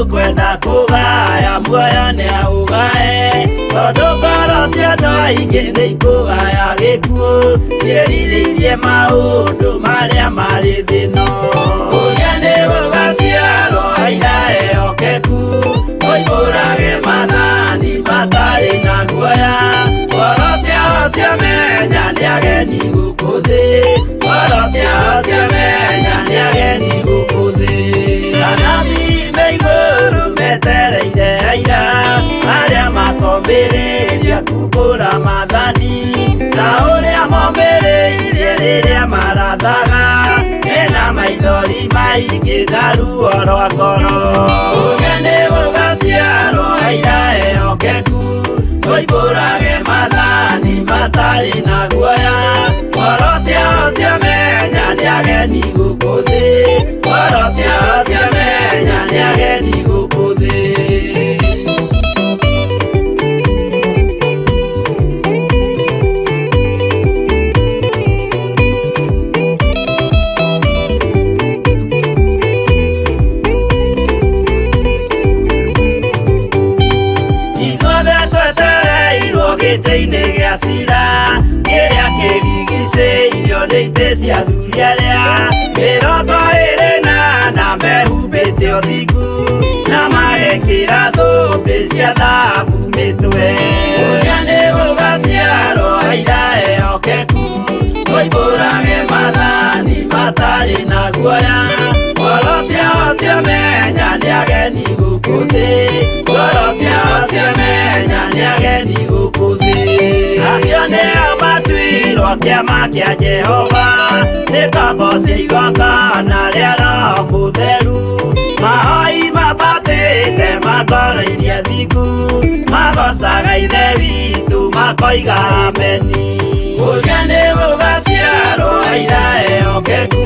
Ũkwenda kũgaya muoyo nĩaũgae, tondũ ngoro cia andũ aingĩ nĩikũgaya gĩkuũ, ciĩrirĩirie maũndũ marĩa marĩ thĩ ĩno. Ũrĩa nĩ gũgaciarwo aira ehokeku, moimbũrage maathani matarĩ na guoya. Ngoro ciao ciamenya nĩ ageni gũkũ thĩ, ngoro ciao ciamenya nĩ ageni gũkũ thĩ. Anabii me igũrũ metereire aira arĩa makombĩrĩria kumbũra maathani, ta ũrĩa mombĩrĩirie rĩrĩa marathaga, mena maithori maingĩ na ruo rwa ngoro. Ũrĩa nĩ gũgaciarwo aira ehokeku, moimbũrage maathani matarĩ na guoya. Ngoro ciao ciamenya nĩ ageni gũkũ thĩ, ngoro ciao ciamenya nĩ ageni gũkũ thĩ. Ithuothe twetereirwo gĩtĩ-inĩ gĩa cira, kĩrĩa kĩrigicĩirio nĩ itĩ cia athuri arĩa 24 mehumbĩte ũthingu, na magekĩra thũmbĩ cia thahabu mĩtwe. Ũrĩa nĩ gũgaciarwo aira ehokeku, moimbũrage maathani matarĩ na guoya. Ngoro ciao ciamenya nĩ ageni gũkũ thĩ, ngoro ciao ciamenya nĩ ageni gũkũ thĩ. Acio nĩo matuirwo kĩama kĩa Jehova, nĩ ngombo cia igongona rĩa Roho Mũtheru. Mahoi mambatĩte matoroirie thingu, magocaga Ithe witũ makoiga ameni. Ũrĩa nĩ gũgaciarwo aira ehokeku,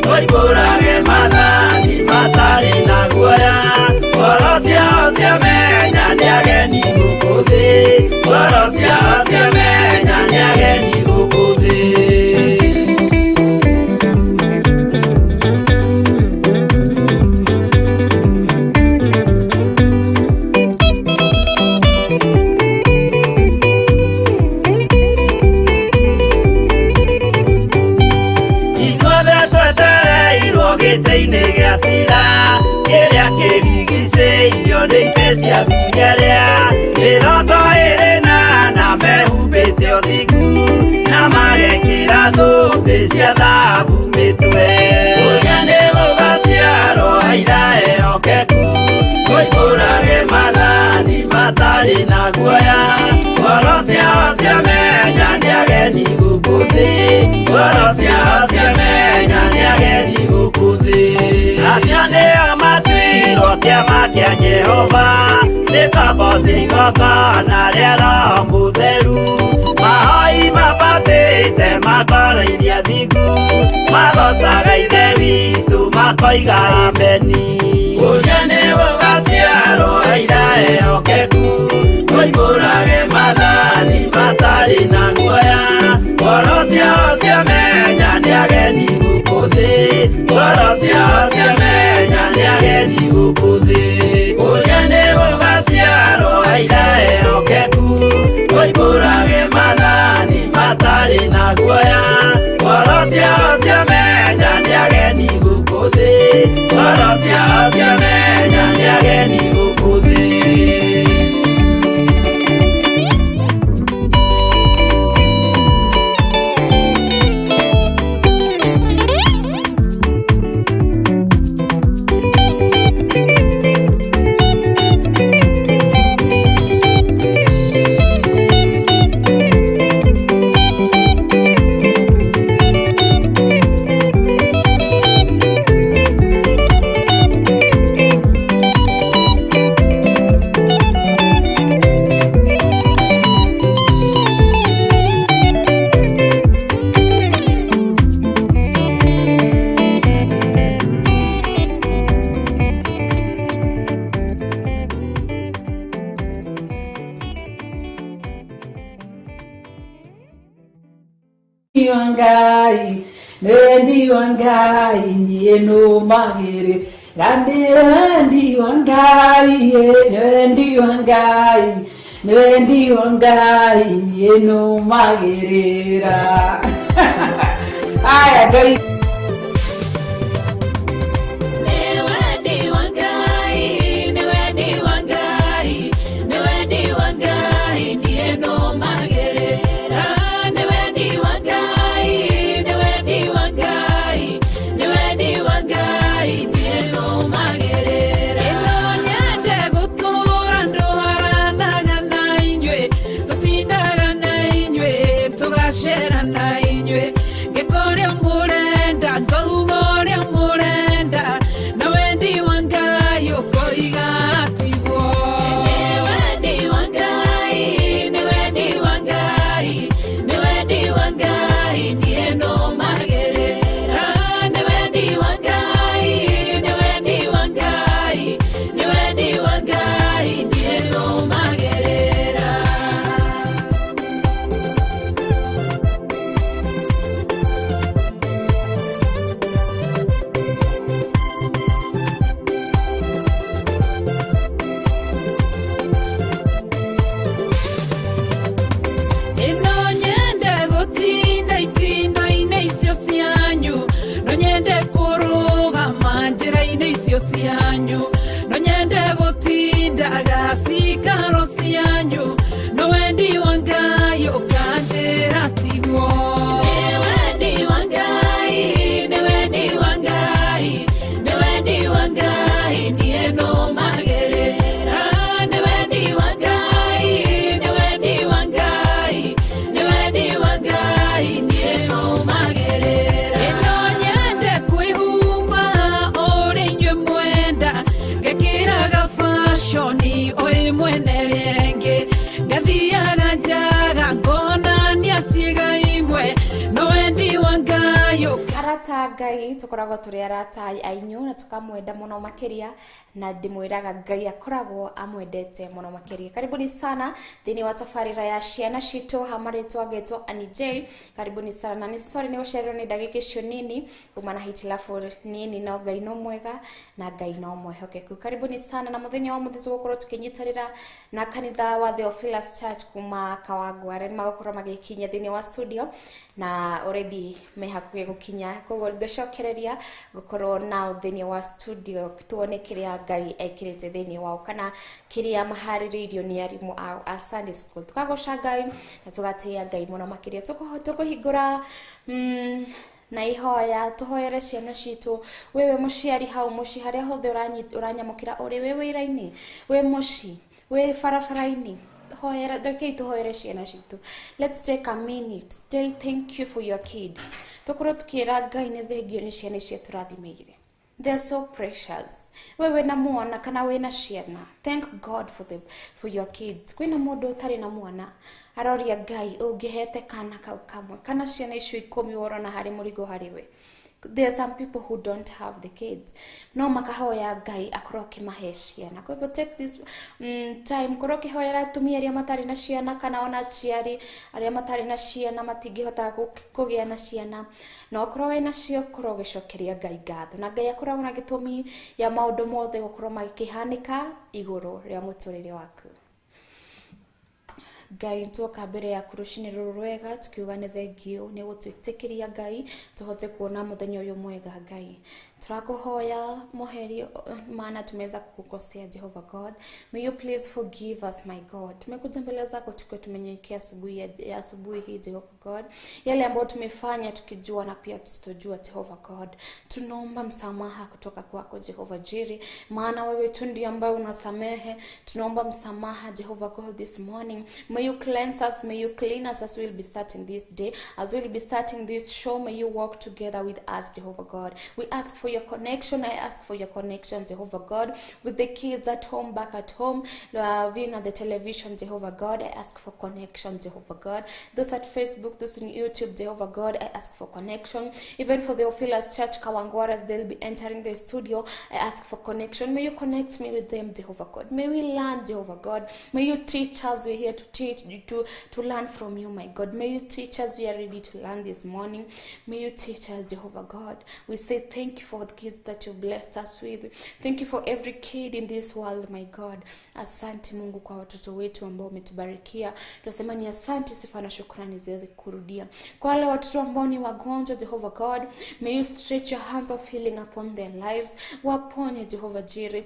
moimbũrage maathani matarĩ na guoya. Ngoro ciao ciamenya nĩ ageni gũkũ thĩ, ngoro ciao ciamenya nĩ ageni gũkũ thĩ. Ithuothe twetereirwo gĩtĩ-inĩ gĩa cira, kĩrĩa kĩrigicĩirio nĩ itĩ cia athuri arĩa 24 mehumbĩte ũthingu, na magekĩra thũmbĩ cia thahabu mĩtwe. Ũrĩa nĩ gũgaciarwo aira ehokeku, moimbũrage maathani matarĩ na guoya. Ngoro ciao ciamenya nĩ ageni gũkũ thĩ, ngoro ciao ciamenya nĩ ageni gũkũ thĩ. Acio nĩo matuirwo kĩama kĩa Jehova, nĩ ngombo cia igongona rĩa Roho Mũtheru. Mahoi mambatĩte matoroirie thingu, magocaga Ithe witũ makoiga ameni. Ũrĩa nĩ gũgaciarwo aira ehokeku, moimbũrage maathani matarĩ na guoya. Ngoro ciao ciamenya nĩ ageni gũkũ thĩ, ngoro ciao ciamenya nĩ ageni gũkũ thĩ. Ũrĩa nĩ gũgaciarwo aira ehokeku, moimbũrage maathani matarĩ na guoya. Ngoro ciao ciamenya nĩ ageni gũkũ thĩ, ngoro ciao ciamenya nĩ ageni gũkũ thĩ. Ngai, wendi wa Ngai niĩ nũmagĩrĩ. Wendi wa Ngai, wendi wa Ngai, wendi wa Ngai, niĩ nũmagĩrĩra. Aya Ngai. Ngai tukoragwo turi arata ainyu na tukamwenda muno makiria na ndimwiraga Ngai akoragwo amwendete muno makiria. Karibuni sana thiini wa tabarira ya ciana citu hamaritwa ngetwo Annie J. Karibuni sana na ni sorry ni gucererwo ni ndagika icio nini kuma na hitilafu nini, no Ngai no mwega na Ngai no mwehokeku. Karibuni sana na muthenya wa muthi tugukorwo tukinyitarira na kanitha wa Theophilus Church kuma Kawangware, magakorwo magikinya thiini wa studio na already me hakuhi gukinya, koguo ngacokereria gukorwo nao thiini wa studio tuone kiria Ngai ekirite thiini wao kana kiria maharĩrĩirio nĩ arimu ao a Sunday school. Tukagoca Ngai na tugatĩĩa Ngai mũno makĩria, tukuhingũra na ihoya tuhoere ciana citu. Wewe mũciari hau mũciĩ harĩa hothe ũranyamũkĩra ũrĩ wĩ wĩra-inĩ, wĩ mũciĩ, wĩ barabara-inĩ, hoera, rekei tuhoere ciana citu. Let's take a minute, tell thank you for your kid. Tukorwo tukĩra Ngai nĩ thengio nĩ ciana icio tũrathimĩire. They are so precious. Wewe na mwana kana we na ciana, thank God for them, for your kids. Kwina mundu utari na mwana aroria Ngai ungihete kana kau kamwe kana ciana icio 10 worona hari murigo hari we. There are some people who don't have the kids. No makahoya Ngai akorwo akimahe ciana. Kwa hivyo take this time korwo ukihoyera atumia aria matari na ciana kana ona aciari aria matari na ciana matingihota kũgĩa na ciana, na okorwo wĩna cio korwo ũgĩcokeria Ngai ngatho, na Ngai akoragwo na gĩtũmi ya maũndũ mothe gũkorwo magĩkĩhanĩka igũrũ rĩa mũtũrĩre waku. Ngai tuoka mbere yaku rũcinĩ rũrũ rwega tukiuga nĩ thengio nĩ gũtwĩtĩkĩria Ngai tũhote kuona mũthenya ũyũ mwega. Ngai tũrakũhoya mũheri maana tumeweza kukukosea. Jehovah God, may you please forgive us, my God. Tumekuja mbele zako tukiwa tumenyenyekea asubuhi hii Jehovah God, yale ambayo tumefanya tukijua na pia tusitojua. Jehovah God, tunaomba msamaha kutoka kwako Jehovah Jiri, maana wewe tu ndiye ambaye unasamehe. Tunaomba msamaha Jehovah God this morning. May you cleanse us, may you clean us as we will be starting this day, as we will be starting this show. May you walk together with us, Jehovah God. We ask for your connection. I ask for your connection, Jehovah God, with the kids at home, back at home, viewing at the television, Jehovah God. I ask for connection, Jehovah God. Those at Facebook, those on YouTube, Jehovah God, I ask for connection. Even for the Theophilus Church Kawangware, as they'll be entering the studio, I ask for connection. May you connect me with them, Jehovah God. May we learn, Jehovah God. May you teach us. We're here to teach. teach to learn from you, my God. May you teach us. We are ready to learn this morning. May you teach us, Jehovah God. We say thank you for the kids that you blessed us with. Thank you for every kid in this world, my God. Asante Mungu kwa watoto wetu ambao umetubarikia. Tunasema ni asante, sifa na shukrani ziweze kurudia. Kwa wale watoto ambao ni wagonjwa, Jehovah God, may you stretch your hands of healing upon their lives. Waponye, Jehovah Jireh.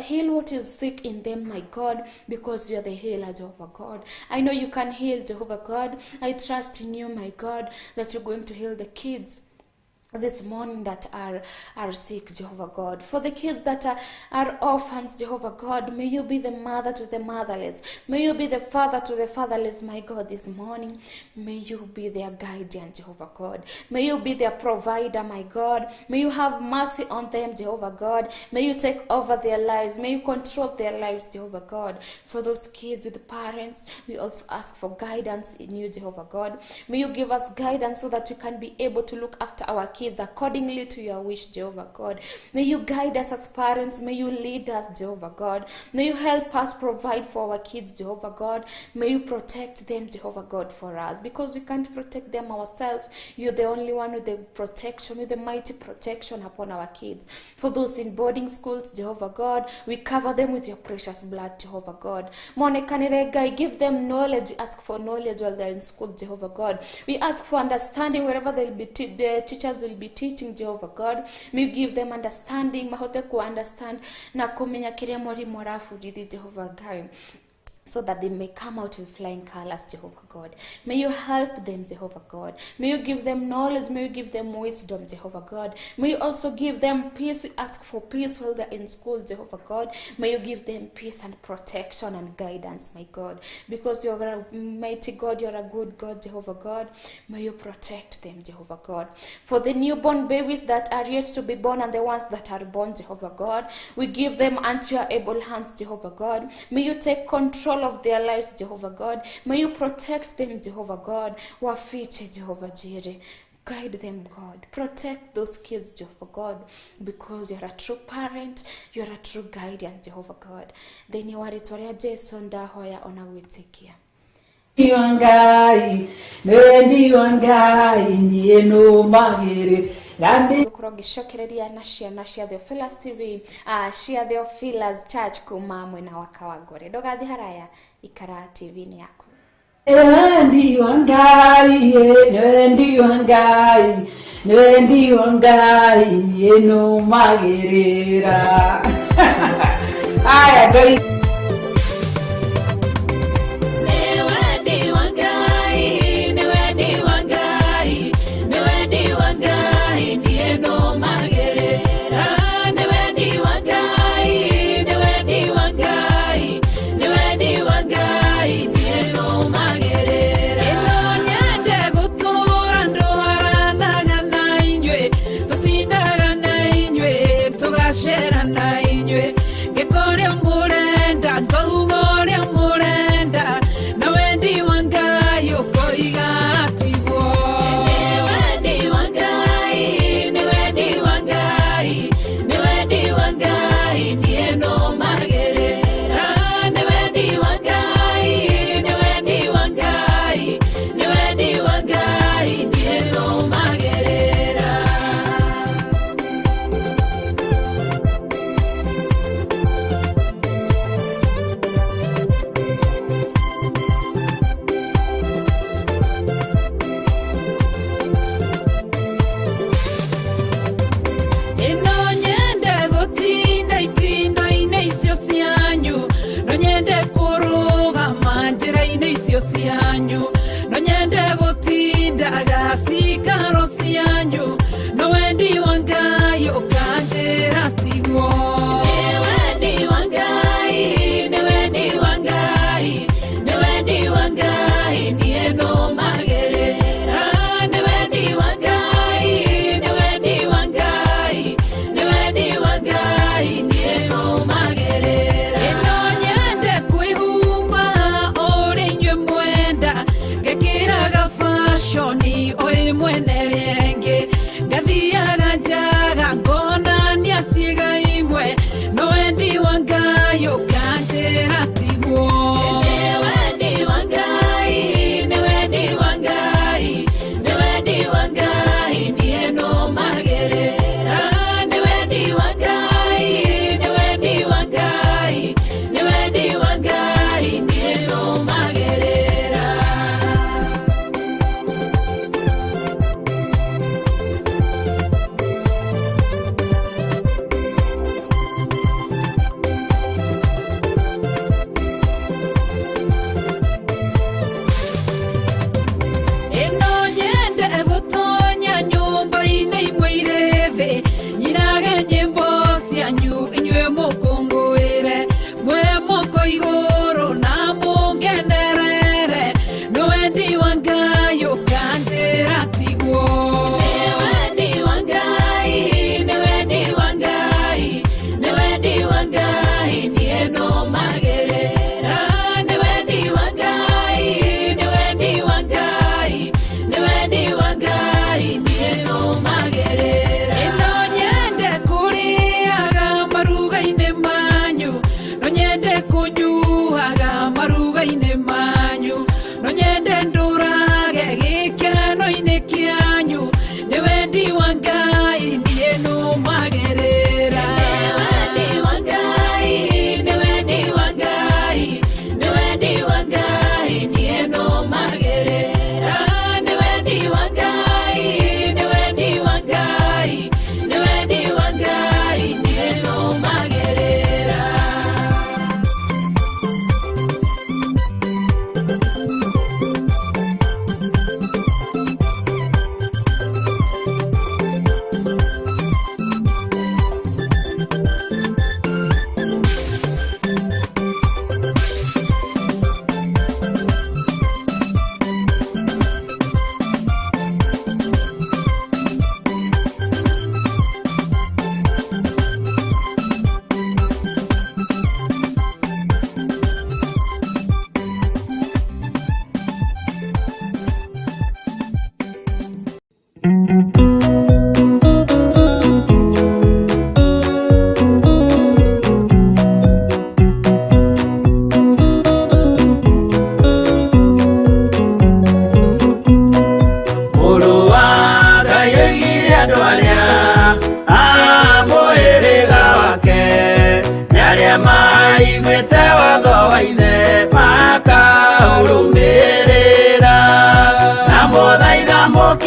Heal what is sick in them, my God, because you are the healer, Jehovah God. I know you can heal, Jehovah God. I trust in you, my God, that you're going to heal the kids this morning that are sick, Jehovah God. For the kids that are orphans, Jehovah God, may you be the mother to the motherless. May you be the father to the fatherless, my God, this morning. May you be their guardian, Jehovah God. May you be their provider, my God. May you have mercy on them, Jehovah God. May you take over their lives. May you control their lives, Jehovah God. For those kids with parents, we also ask for guidance in you, Jehovah God. May you give us guidance so that we can be able to look after our kids accordingly to your wish, Jehovah God. May you guide us as parents. May you lead us, Jehovah God. May you help us provide for our kids, Jehovah God. May you protect them, Jehovah God, for us, because we can't protect them ourselves. You're the only one with the protection, with the mighty protection upon our kids. For those in boarding schools, Jehovah God, we cover them with your precious blood, Jehovah God. Give them knowledge. We ask for knowledge while they're in school, Jehovah God. We ask for understanding wherever they'll be, the teachers will be teaching, Jehovah God. May you give them understanding, mahote ku understand na kumenya kiria mwalimu arabundithia, Jehovah God, so that they may come out with flying colors, Jehovah God. May you help them, Jehovah God. May you give them knowledge. May you give them wisdom, Jehovah God. May you also give them peace. We ask for peace while they're in school, Jehovah God. May you give them peace and protection and guidance, my God. Because you're a mighty God, you're a good God, Jehovah God. May you protect them, Jehovah God. For the newborn babies that are yet to be born and the ones that are born, Jehovah God, we give them unto your able hands, Jehovah God. May you take control of their lives, Jehovah God. May you protect them, Jehovah God. Wafiche, Jehovah Jireh. Guide them, God. Protect those kids, Jehovah God, because you're a true parent, you're a true guardian, Jehovah God. Thĩinĩ wa rĩtwa rĩa Jesu ndahoya ona gwĩtĩkia. Ngai, wendi wa Ngai niĩ nũmagĩrĩra. Gukorwo ngĩcokereria na ciana cia Theophilus TV, cia Theophilus Church kuma mwena wa Kawangware. Ndũgathiĩ haraya, ikara TV-inĩ yaku. Wendi wa Ngai, wendi wa Ngai, wendi wa Ngai niĩ nũmagĩrĩra. Aya Ngai. Oi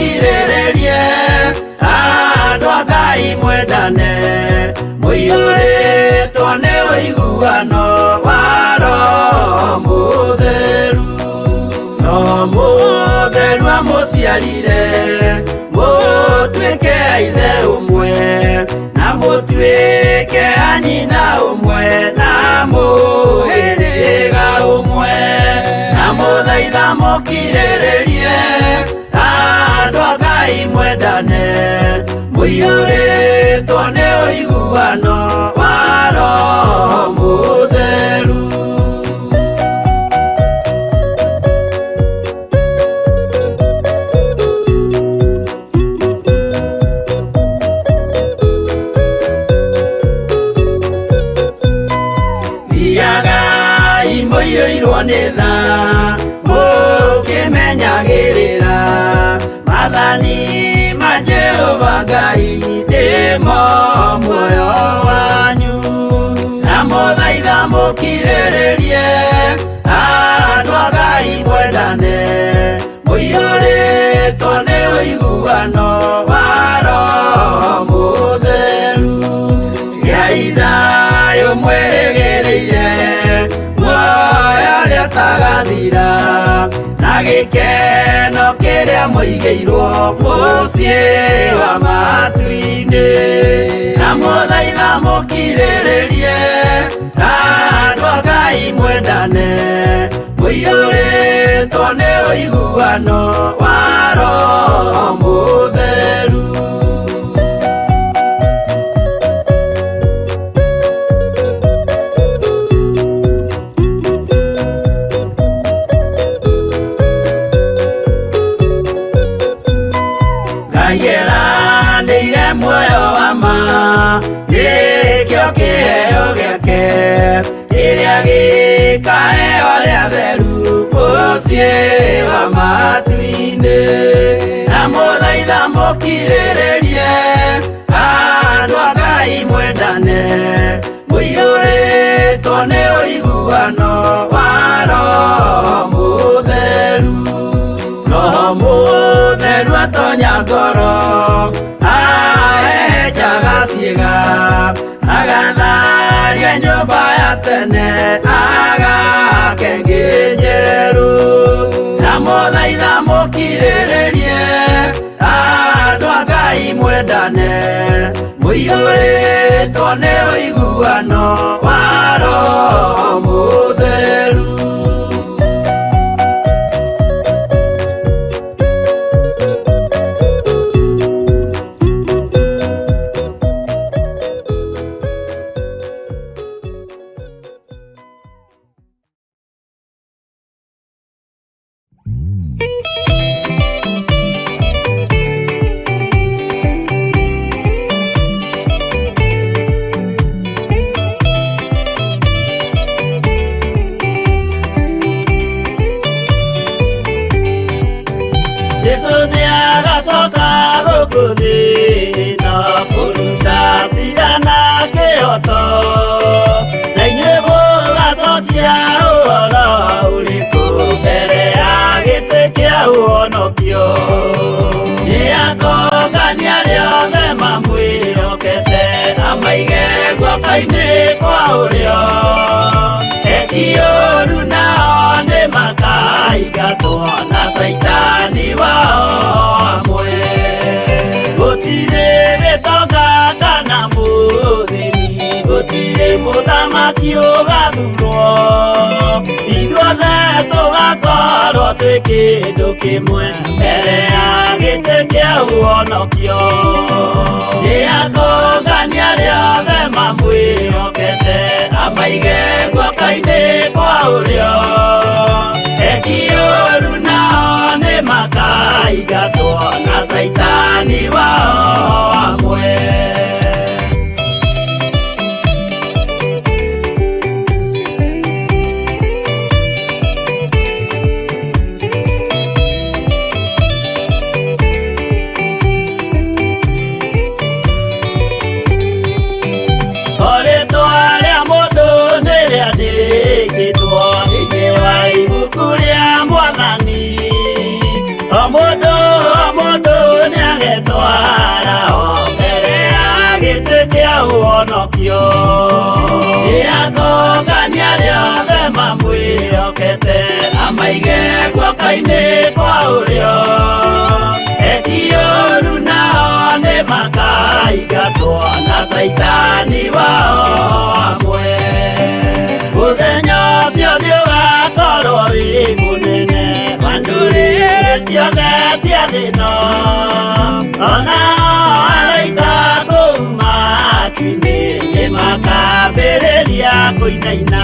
mũkirĩrĩrie andũ a Ngai mwendane mũiyũrĩtwo nĩ ũiguano wa Roho Mũtheru. Roho Mũtheru amũciarire mũtuĩke a ithe ũmwe na mũtuĩke a nyina ũmwe na mũhĩrĩga ũmwe. Na mũthaitha mũkirĩrĩrie andũ a Ngai mwendane mũiyũrĩtwo nĩ ũiguano wa Roho Mũtheru. Thiagai mũiyũirwo nĩ tha mũkĩmenyagĩrĩra maathani ma Jehova Ngai nĩmo muoyo wanyu. Na mũthaitha mũkirĩrĩrie andũ a Ngai mwendane mũiyũrĩtwo nĩ ũiguano wa Roho Mũtheru. Gĩai thayũ mwĩrĩgĩrĩire muoyo ũrĩa ũtagathira na gĩkeno kĩrĩa mũigĩirwo mũciĩ wa matu-inĩ. Na mũthaitha mũkirĩrĩrie andũ a Ngai mwendane mũiyũrĩtwo nĩ ũiguano wa Roho Mũtheru. Ngai eranĩire muoyo wa ma nĩkĩo kĩheo gĩake kĩrĩa gĩkaheo arĩa atheru mũciĩ wa matu-inĩ. Na mũthaitha mũkirĩrĩrie andũ a Ngai mwendane mũiyũrĩtwo nĩ ũiguano wa Roho Mũtheru. Roho Mũtheru atonya ngoro ahehenjaga ciĩga agatharia nyũmba ya tene agake ĩngĩ njerũ. Na mũthaitha mũkirĩrĩrie andũ a Ngai mwendane mũiyũrĩtwo nĩ ũiguano wa Roho Mũtheru. Jesu nĩagacoka gũkũ thĩ na kũruta cira na kĩhooto, na inyuĩ mũgacokia ũhoro ũrĩkũ mbere ya gĩtĩ kĩa ũhonokio. Nĩakongania arĩa othe mamwĩhokete amaige guoko-inĩ kwa ũrĩo. Eki ũũru nao nĩmakaingatwo na Caitani wao hamwe. Gũtirĩ gĩtonga kana mũthĩni, gũtirĩ mũthamaki ũgathurwo. Ithuothe tũgakorwo twĩ kĩndũ kĩmwe mbere ya gĩtĩ kĩa ũhonokio. Nĩakongania arĩa othe mamwĩhokete amaige guoko-inĩ kwa ũrĩo. Eki ũũru nao nĩmakaingatwo na Caitani wao hamwe. Rĩtwa rĩa mũndũ nĩrĩandĩkĩtwo thĩinĩ wa ibuku rĩa Mwathani. O mũndũ o mũndũ ũhonokio. Nĩakongania arĩa othe mamwĩhokete, amaige guoko-inĩ kwa ũrĩo. Eki ũũru nao nĩmakaingatwo na caitani wao hamwe. Mũthenya ũcio nĩũgakorwo wĩ mũnene wa ndũrĩrĩ ciothe cia thĩ ĩno. Ona araika kũu matu-inĩ nĩmakambĩrĩria kũinaina.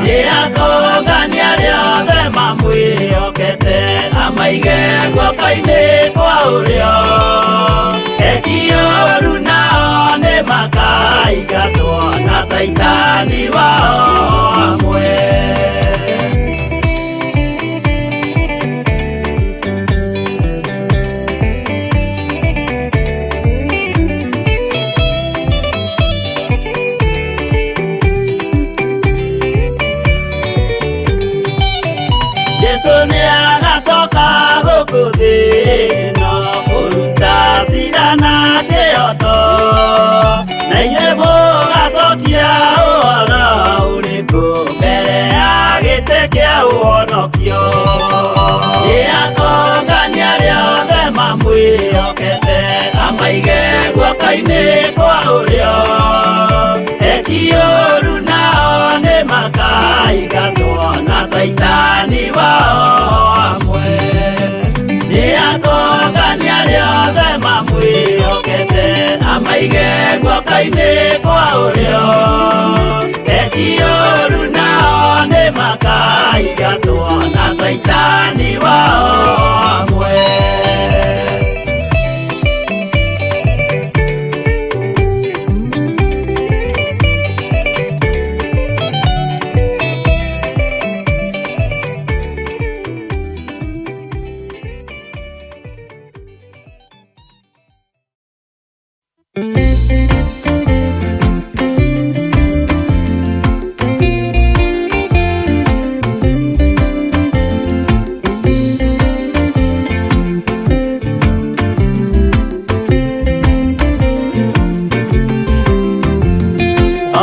Nĩakongania arĩa othe mamwĩhokete, amaige guoko-inĩ kwa ũrĩo. Eki ũũru nao nĩmakaingatwo na caitani wao hamwe. Jesu nĩagacoka gũkũ thĩ ĩno kũruta cira na kĩhooto, na inyuĩ mũgacokia ũhoro ũrĩkũ mbere ya gĩtĩ kĩa ũhonokio. Nĩakongania arĩa othe mamwĩhokete, amaige guoko-inĩ kwa ũrĩo. Eki ũũru nao nĩmakaingatwo na caitani wao hamwe. Nĩakongania arĩa othe mamwĩhokete, amaige guoko-inĩ kwa ũrĩo. Eki ũũru nao nĩmakaingatwo na caitani wao hamwe.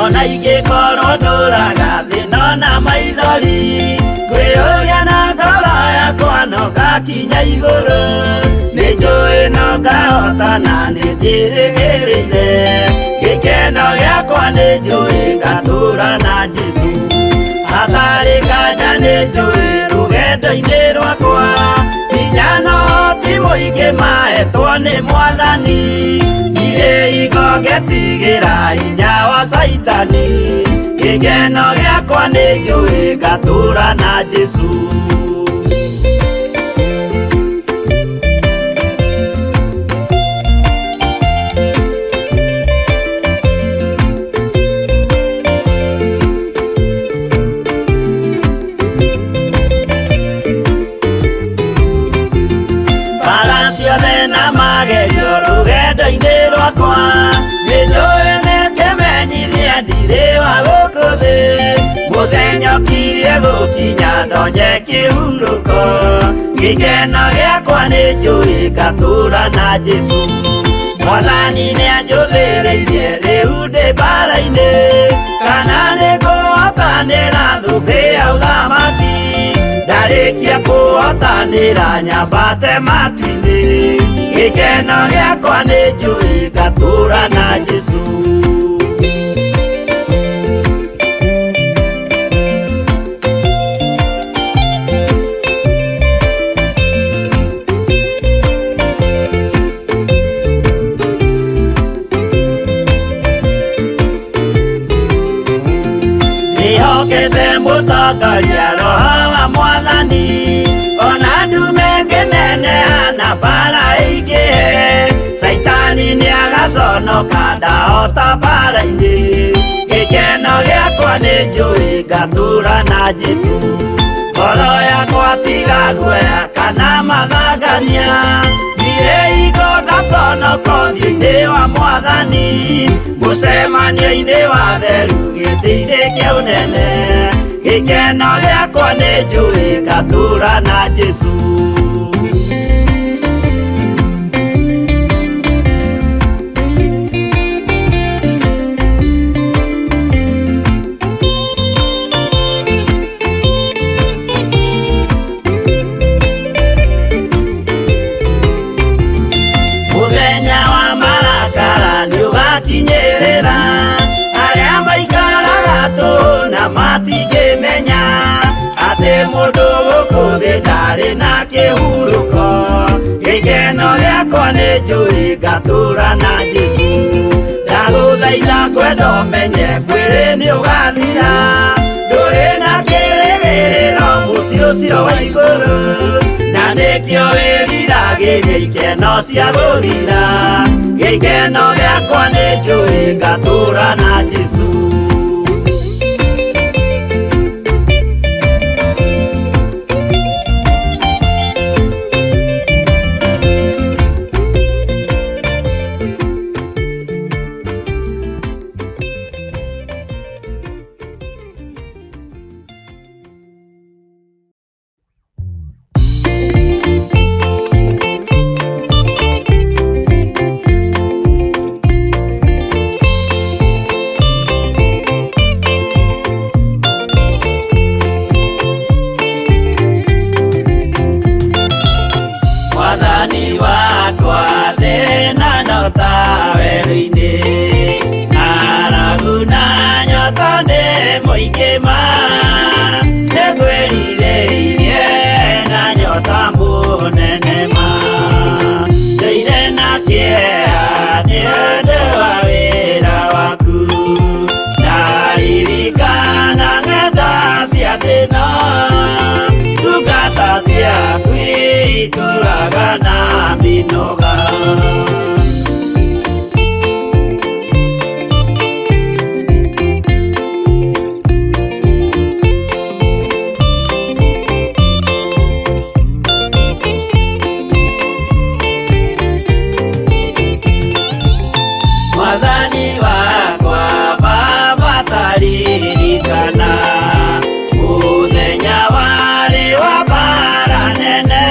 Ona ingĩkorwo ndũraga thĩna na maithori, ngwĩyũria na ngoro yakwa no ngakinya igũrũ. Nĩnjũĩ no ngahotana nĩnjĩrĩgĩrĩire, gĩkeno gĩakwa nĩnjũĩ ngatũũra na Jesũ. Hatarĩ nganja nĩnjũĩ rũgendo-inĩ rwakwa, hinya no ti mũingĩ mahetwo nĩ Mwathani. Ndirĩ hingo ngetigĩra hinya wa caitani, gĩkeno gĩakwa nĩnjũĩ ngatũũra na Jesũ. Mbara ciothe na magerio rũgendo-inĩ rwakwa, nĩnjũĩ nĩkĩmenyithia ndirĩ wa gũkũ thĩ. Mũthenya ũkirie gũkinya ndonye kĩhurũko, gĩkeno gĩakwa nĩnjũĩ ngatũũra na Jesũ. Mwathani nĩanjũthĩrĩirie rĩu ndĩ mbara-inĩ, kana nĩngũhotanĩra thũmbĩ ya ũthamaki. Ndarĩkia kũhotanĩra nyambate matu-inĩ, gĩkeno gĩakwa nĩnjũĩ ngatũũra na Jesũ. Ndĩhokete mũtongoria Roho wa Mwathani, ona ndume ngĩneneha na mbara ĩingĩhe. Caitani nĩagaconoka ndahota mbara-inĩ, gĩkeno gĩakwa nĩnjũĩ ngatũũra na Jesũ. Ngoro yakwa tiga guoya kana mathangania, ndirĩ hingo ngaconoka ũthiũ-inĩ wa Mwathani. Mũcemanio-inĩ wa theru gĩtĩ-inĩ kĩa ũnene, gĩkeno gĩakwa nĩnjũĩ ngatũũra na Jesũ. Mũndũ gũkũ thĩ ndarĩ na kĩhurũko. Gĩkeno gĩakwa nĩ njũĩ ngatũũra na Jesũ. Ndagũthaitha ngwenda ũmenye mwĩrĩ nĩ ũgathira. Ndũrĩ na kĩrĩgĩrĩro mũciĩ ũcio wa igũrũ. Na nĩkĩo wĩriragĩria ikeno cia gũthira. Gĩkeno gĩakwa nĩ njũĩ ngatũũra na Jesũ. Mwathani wakwa thĩna no ta werũ-inĩ. Ng'aragu na nyota nĩ mũingĩ ma. Nĩngwĩrirĩirie na nyota mũnene ma. Ndũire na kĩeha nĩ ũndũ wa wĩra waku. Ndaririkana ng'enda cia thĩna. Ndungata ciaku itũraga na mĩnoga. Mwathani wakwa Baba taririkana mũthenya warĩ wa mbara nene.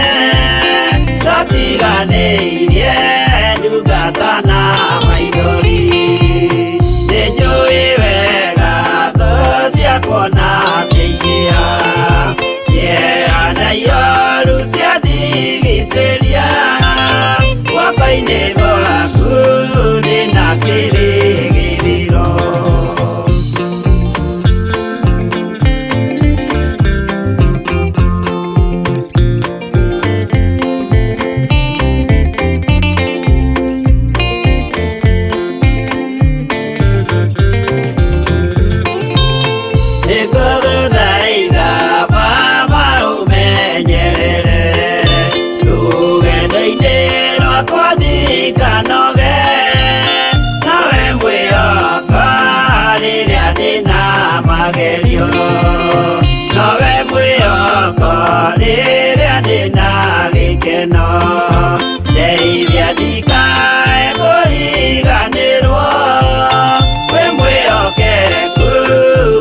Twatiganĩirie ndungata na maithori. Nĩnjũĩ wega thũ ciakwa na ciaingĩha. Kĩeha na ioru ciandigicĩria. Guoko-inĩ gwaku ndĩna kĩrĩgĩrĩro. Nĩngũgũthaitha Baba ũmenyerere rũgendo-inĩ rwakwa ndikanoge. Nawe mwĩhoko rĩrĩa ndĩna magerio. Nowe mwĩhoko rĩrĩa ndĩna gĩkeno. Ndeithia ndikae kũriganĩrwo. Wĩ mwĩhokeku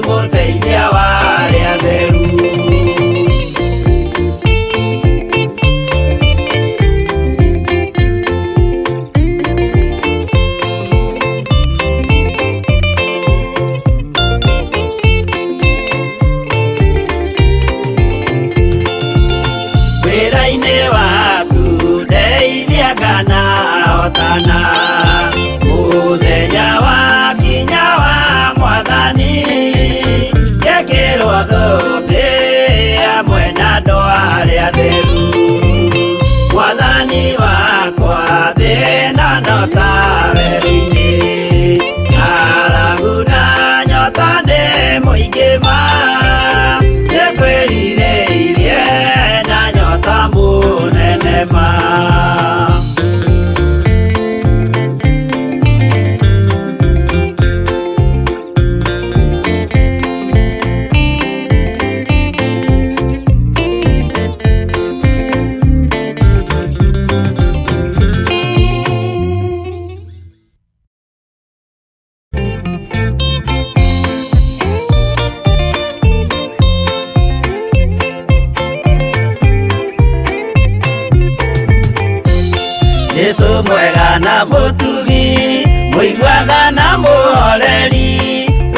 mũteithia wa arĩa atheru. Wĩra-inĩ waku ndeithia kana hotana. Mũthenya wakinya wa Mwathani. Ngekĩrwo thũmbĩ hamwe na andũ arĩa atheru. Mwathani wakwa thĩna no ta werũ-inĩ. Ng'aragu na nyota nĩ mũingĩ ma. Nĩngwĩrirĩirie na nyota mũnene ma. Jesũ mwega na mũtugi, mũiguaga na mũhoreri,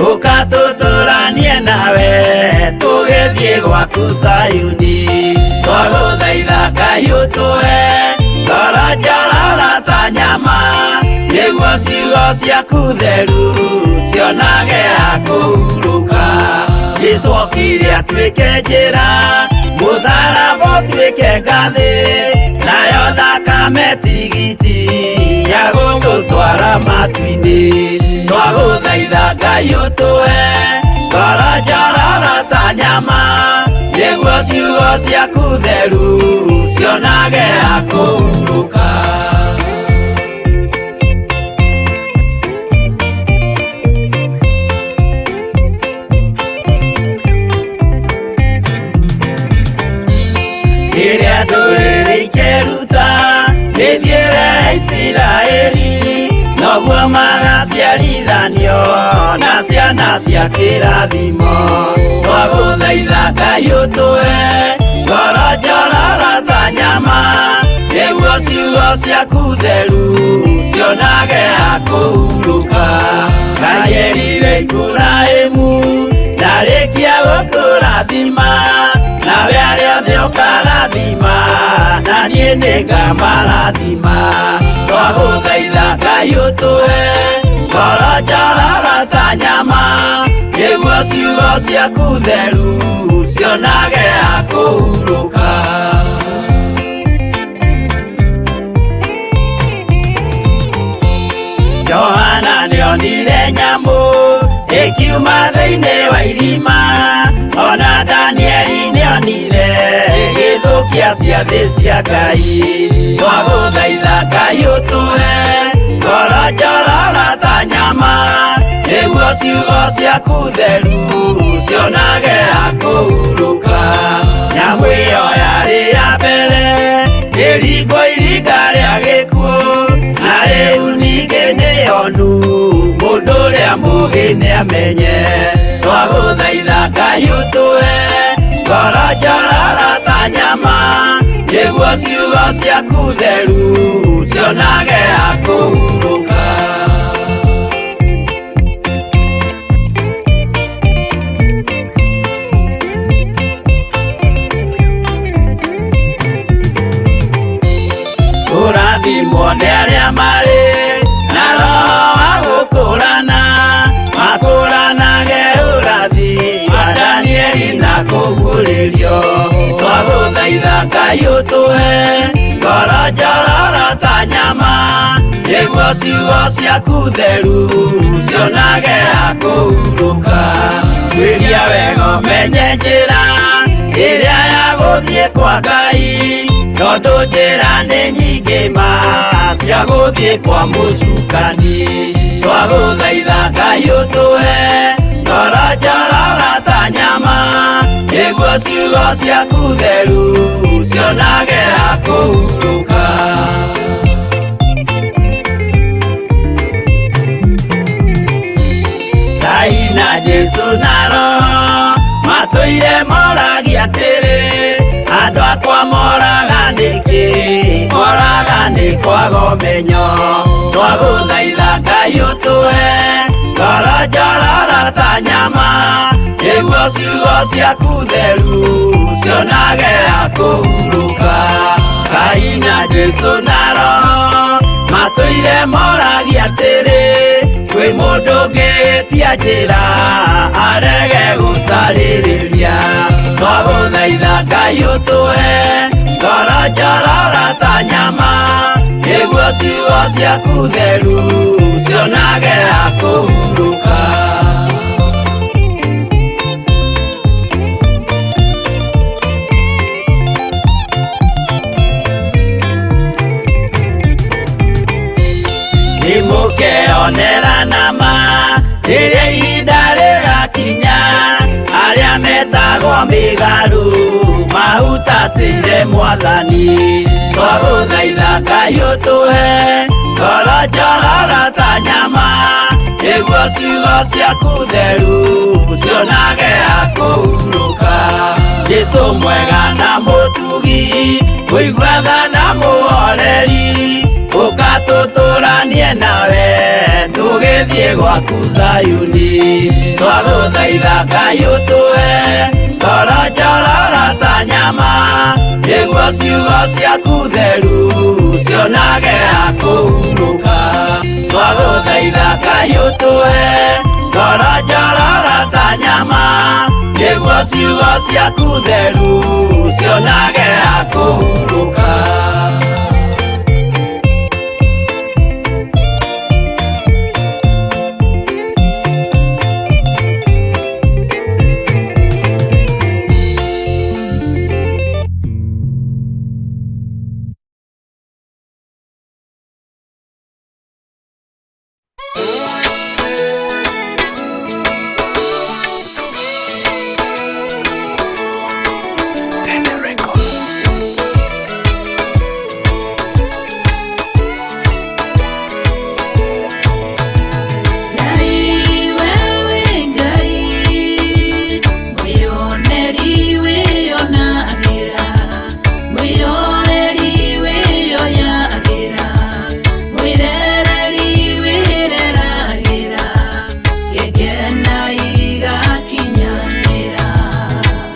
ũka tũtũranie nawe tũgĩthiĩ gwaku Zayuni. Twagũthaitha Ngai ũtũhe ngoro njororo ta nyama, nĩguo ciugo ciaku theru cionage ha kũhurũka. Jesũ okire atuĩke njĩra Mũtharaba ũtuĩke ngathĩ, nayo thakame tigiti ya gũgũtwara matu-inĩ. Twagũthaitha Ngai ũtũhe ngoro njororo ta nyama, nĩguo ciugo ciaku theru cionage ha kũhurũka. Rĩrĩa ndũrĩrĩ ikeruta mĩthiĩre ya Isiraeli, noguo magaciarithanio na ciana cia kĩrathimo. Twagũthaitha Ngai ũtũhe ngoro njororo ta nyama, nĩguo ciugo ciaku theru cionage ha kũhurũka. Ngai erire Iburahĩmu, ndarĩkia gũkũrathima, nawe arĩa othe ũkarathima, na niĩ nĩngamarathima. Twagũthaitha Ngai ũtũhe ngoro njororo ta nyama, nĩguo ciugo ciaku theru cionage ha kũhurũka. Johana nĩonire nyamũ ĩkiuma thĩinĩ wa irima, ona Danieli nĩonire ĩgĩthũkia ciathĩ cia Ngai. Twagũthaitha Ngai ũtũhe ngoro njororo ta nyama, nĩguo ciugo ciaku theru cionage ha kũhurũka. Nyamũ ĩyo yarĩ ya mbere ĩringwo iringa rĩa gĩkuũ, na rĩu ningĩ nĩyonu mũndũ ũrĩa mũũgĩ nĩamenye. Twagũthaitha Ngai ũtũhe ngoro njororo ta nyama, nĩguo ciugo ciaku theru cionage ha kũhurũka. Kũrathimwo nĩ arĩa marĩ na roho wa gũkũrana, makũranage ũrathi wa Danieli na kũguũrĩrio. Twagũthaitha Ngai ũtũhe ngoro njororo ta nyama, nĩguo ciugo ciaku theru cionage ha kũhurũka. Tuĩria wega ũmenye njĩra ĩrĩa ya gũthiĩ kwa Ngai, tondũ njĩra nĩ nyingĩ ma cia gũthiĩ kwa mũcukani. Twagũthaitha Ngai ũtũhe ngoro njororo ta nyama, nĩguo ciugo ciaku theru cionage ha kũhurũka. Ngai na Jesũ na Roho matũire moragia atĩrĩ, andũ akwa moraga nĩkĩ? Moraga nĩ kwaga ũmenyo. Twagũthaitha Ngai ũtũhe ngoro njororo ta nyama, nĩguo ciugo ciaku theru cionage ha kũhurũka. Ngai na Jesũ na Roho matũire moragia atĩrĩ, kwĩ mũndũ ũngĩtia njĩra arege gũcarĩrĩria. Twagũthaitha Ngai ũtũhe ngoro njororo ta nyama, nĩguo ciugo ciaku theru cionage ha kũhurũka. Nĩmũkeonera nama rĩrĩa ihinda rĩgakinya, arĩa metagwo mĩgarũ mahutatĩire Mwathani. Twagũthaitha Ngai ũtũhe ngoro njororo ta nyama, nĩguo ciugo ciaku theru cionage ha kũhurũka. Jesũ mwega na mũtugi, mũigua tha na mũhoreri, ũka tũtũranie nawe tũgĩthiĩ gwaku Zayuni. Twagũthaitha Ngai ũtũhe ngoro njororo ta nyama, nĩguo ciugo ciaku theru cionage ha kũhurũka. Twagũthaitha Ngai ũtũhe ngoro njororo ta nyama, nĩguo Nĩguo ciugo ciaku theru cionage akũhurũka. Ngai wewe Ngai mwĩoneri wĩonagĩra mwĩoeri wĩoyagĩra mwĩrereri wĩreragĩra gĩkena igakinyanĩra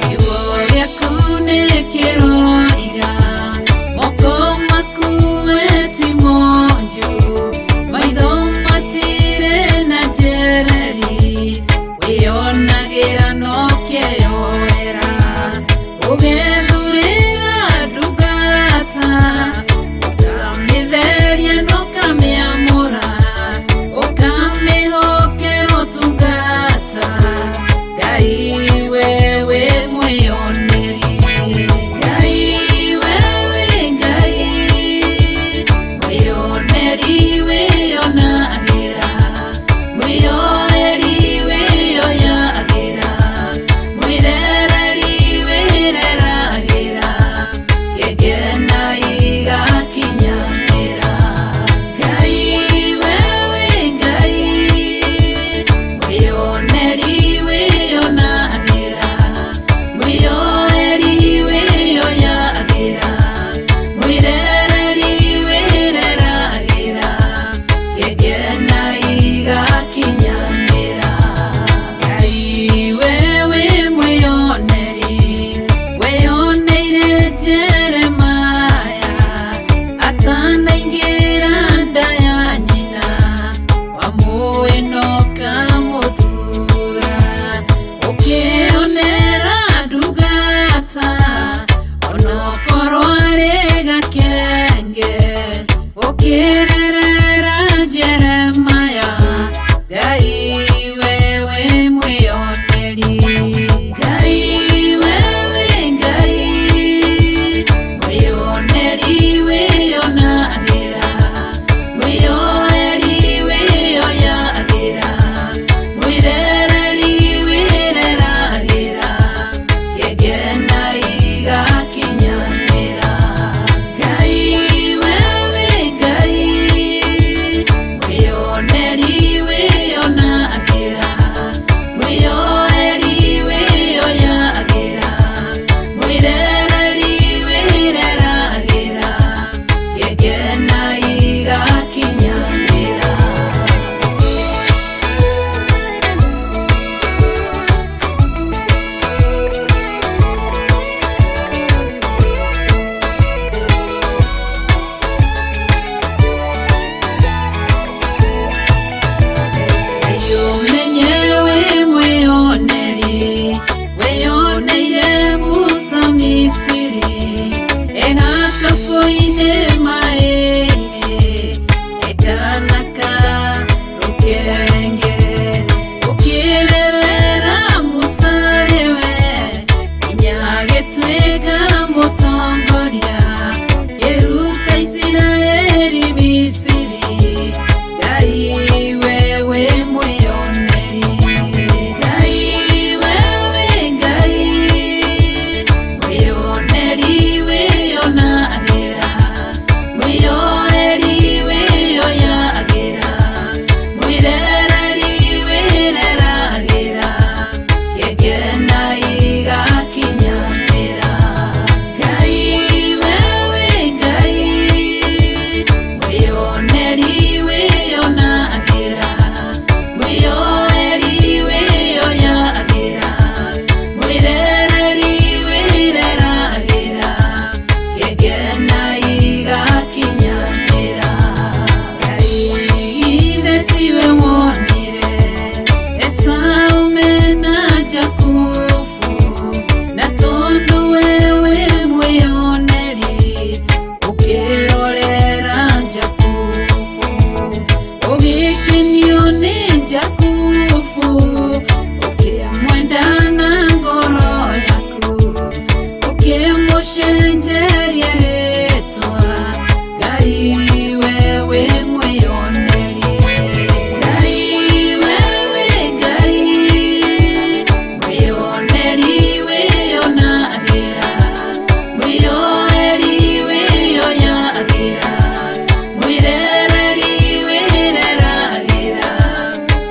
kiugo gĩaku nĩ kĩroiga moko maku we ti monju maitho matirĩ na njereri wĩonagĩra no kĩyoera ũgethurĩra ndungata ũkamĩtheria na ũkamĩamũra ũkamĩhokera ũtungata Ngai wewe mwĩoneri Ngai wewe Ngai mwĩoneri wĩonagĩra mwĩoeri wĩoyagĩra mwĩrereri wĩreragĩra gĩkena igakinyanĩra Ngai wewe Ngai mwĩoneri wĩonagĩra mwĩoeri wĩoyagĩra mwĩrereri wĩreragĩra gĩkena igakinyanĩra Ngai wewe mwĩoneri weyoneire Jeremaya atanaingĩra nda ya nyina wamũĩ na ũkamũthura ũkĩonera ndungata onokorwo arĩ gakenge ũkĩrerera Jeremaya Ngai Ũgĩkenio nĩ Jakubu, ũkĩmwenda na ngoro yaku, ũkĩmũcenjeria rĩtwa, Ngai wewe mwĩyoneri. Ngai wewe Ngai, mwĩyoneri wĩyonagĩra, mwĩyoeri wĩyoyagĩra, mwĩrereri wĩreragĩra,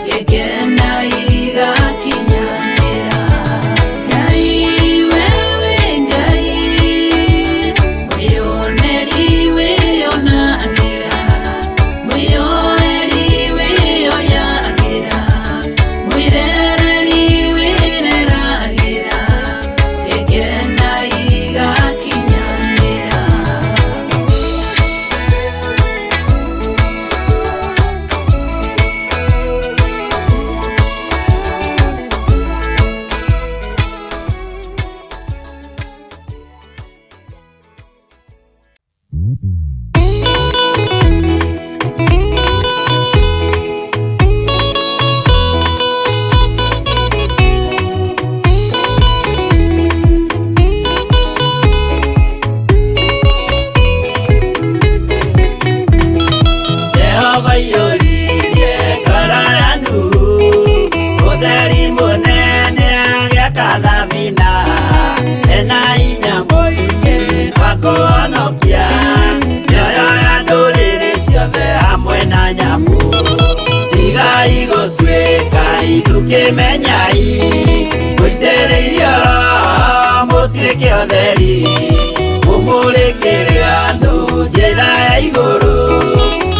gĩkena igakinyanĩra. Ngai wewe Ngai, mwĩyoneri wĩyonagĩra, mwĩyoeri wĩyoyagĩra, mwĩrereri wĩreragĩra, gĩkena igakinyanĩra. Jehova iyũririe ngoro ya Nuhu, ũtheri mũnene agĩaka thabina, ena hinya mũingĩ wa kũhonokia mĩoyo ya ndũrĩrĩ ciothe hamwe na nyamũ. Tigai gũtuĩka ithukĩmenyai, mũitĩrĩirio Roho mũtirĩ kĩotheri, mũmũrĩkĩre andũ njĩra ya igũrũ,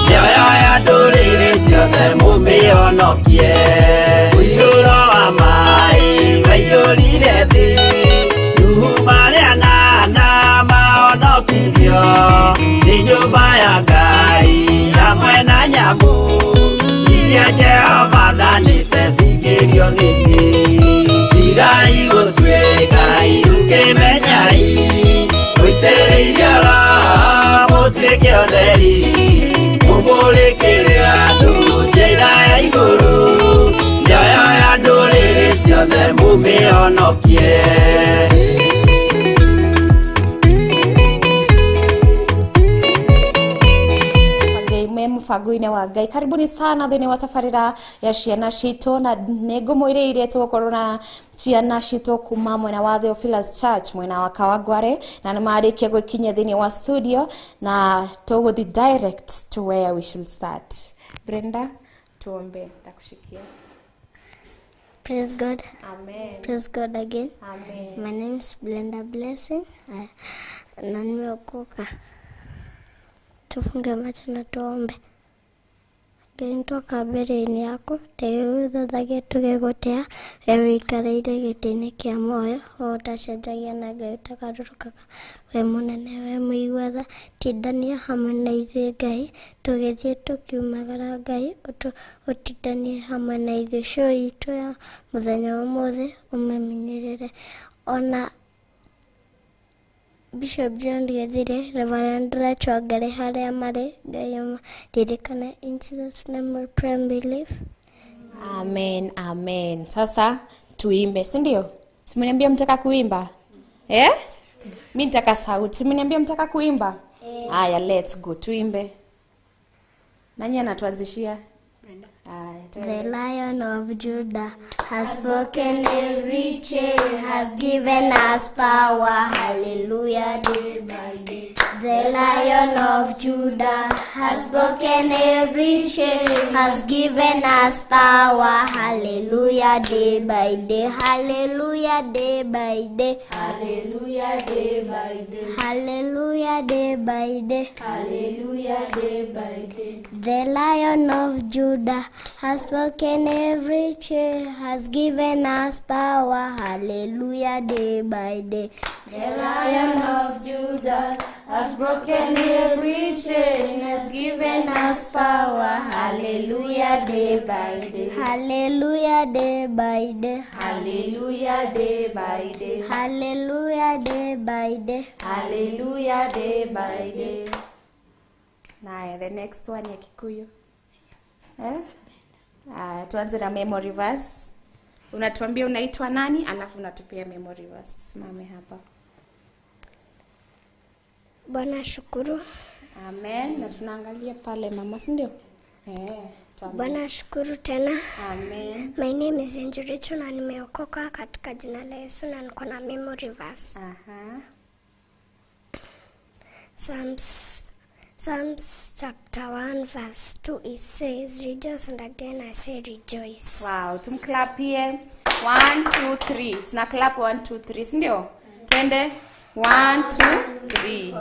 mĩoyo ya ndũrĩrĩ ciothe mũmĩhonokie. Ũiyũro wa maĩ waiyũrire thĩ, Nuhu marĩ anana mahonokirio, nĩ nyũmba ya Ngai hamwe na nyamũ iria Jehova athanĩte cingĩrio thĩ. Tigai gũtuĩka ithukĩmenyai, mũitĩrĩirio Roho mũtuĩke ũtheri, mũmũrĩkĩre andũ njĩra ya igũrũ, mĩoyo ya ndũrĩrĩ ciothe mũmĩhonokie. Me mũbango-inĩ wa Ngai. Karibuni sana thĩinĩ wa tabarĩra ya ciana citũ, na nĩ ngũmwĩrĩire tũgũkorwo na ciana citũ kuma mwena wa Theophilus Church mwena wa Kawangware, na nĩ marĩkia gwĩkinyia thĩinĩ wa studio, na tũgũthiĩ direct to where we should start. Brenda, tuombe, takushikia. Praise God. Amen. Praise God again. Amen. My name is Brenda Blessing. Na nimeokoka. Tufunge macho na tuombe. Ngai twoka mbere-inĩ yaku tũgĩgũthathagia tũgĩgũtĩa, we wĩikarĩire gĩtĩ-inĩ kĩa muoyo, we ũtacenjagia na Ngai ũtagarũrũkaga, we mũnene, we mũigua tha, tindania hamwe na ithuĩ Ngai, tũgĩthiĩ tũkiumagara Ngai, ũtindanie hamwe na ithuĩ, show itũ ya mũthenya wa ũmũthĩ ũmĩmenyerere. Ona Bishop John Githire, Reverend Rachel Wangari harĩa marĩ, Ngai ũmaririkane. In Jesus name we pray and believe. Amen, amen. Sasa tuimbe, si ndio? Si mniambia mtaka kuimba? Eh? Mimi nitaka sauti. Si mniambia mtaka kuimba? Haya, let's go. Tuimbe. Nani anatuanzishia? Haya, The Lion of Judah has broken every chain, has given us power. Hallelujah, day by day. The Lion of Judah has broken every chain, has given us power. Hallelujah, day by day. Hallelujah, day by day. Hallelujah, day by day. Hallelujah, day by day. Hallelujah, day by day. The Lion of Judah has broken every chain, has given us power. Hallelujah, day by day. The Lion of Judah has broken every chain, has given us power. Hallelujah, day by day. Hallelujah, day by day. Hallelujah, day by day. Hallelujah, day by day. Hallelujah, day by day. Naya, the next one ya Kikuyu. Eh? Tuanze na memory verse. Unatuambia unaitwa nani, alafu unatupia memory verse. Tusimame hapa. Bwana shukuru. Amen. Na tunaangalia pale mama, si ndio? Eh, tuambie. Bwana shukuru tena. Amen. My name is Angel Rachel na nimeokoka katika jina la Yesu na niko na memory verse. Aha. Psalms chapter 1 verse 2, it says, "Rejoice," and again I say rejoice. Wow, tumklapie. 1 2 3. Tuna clap 1 2 3, si ndio? Twende 1 2 3.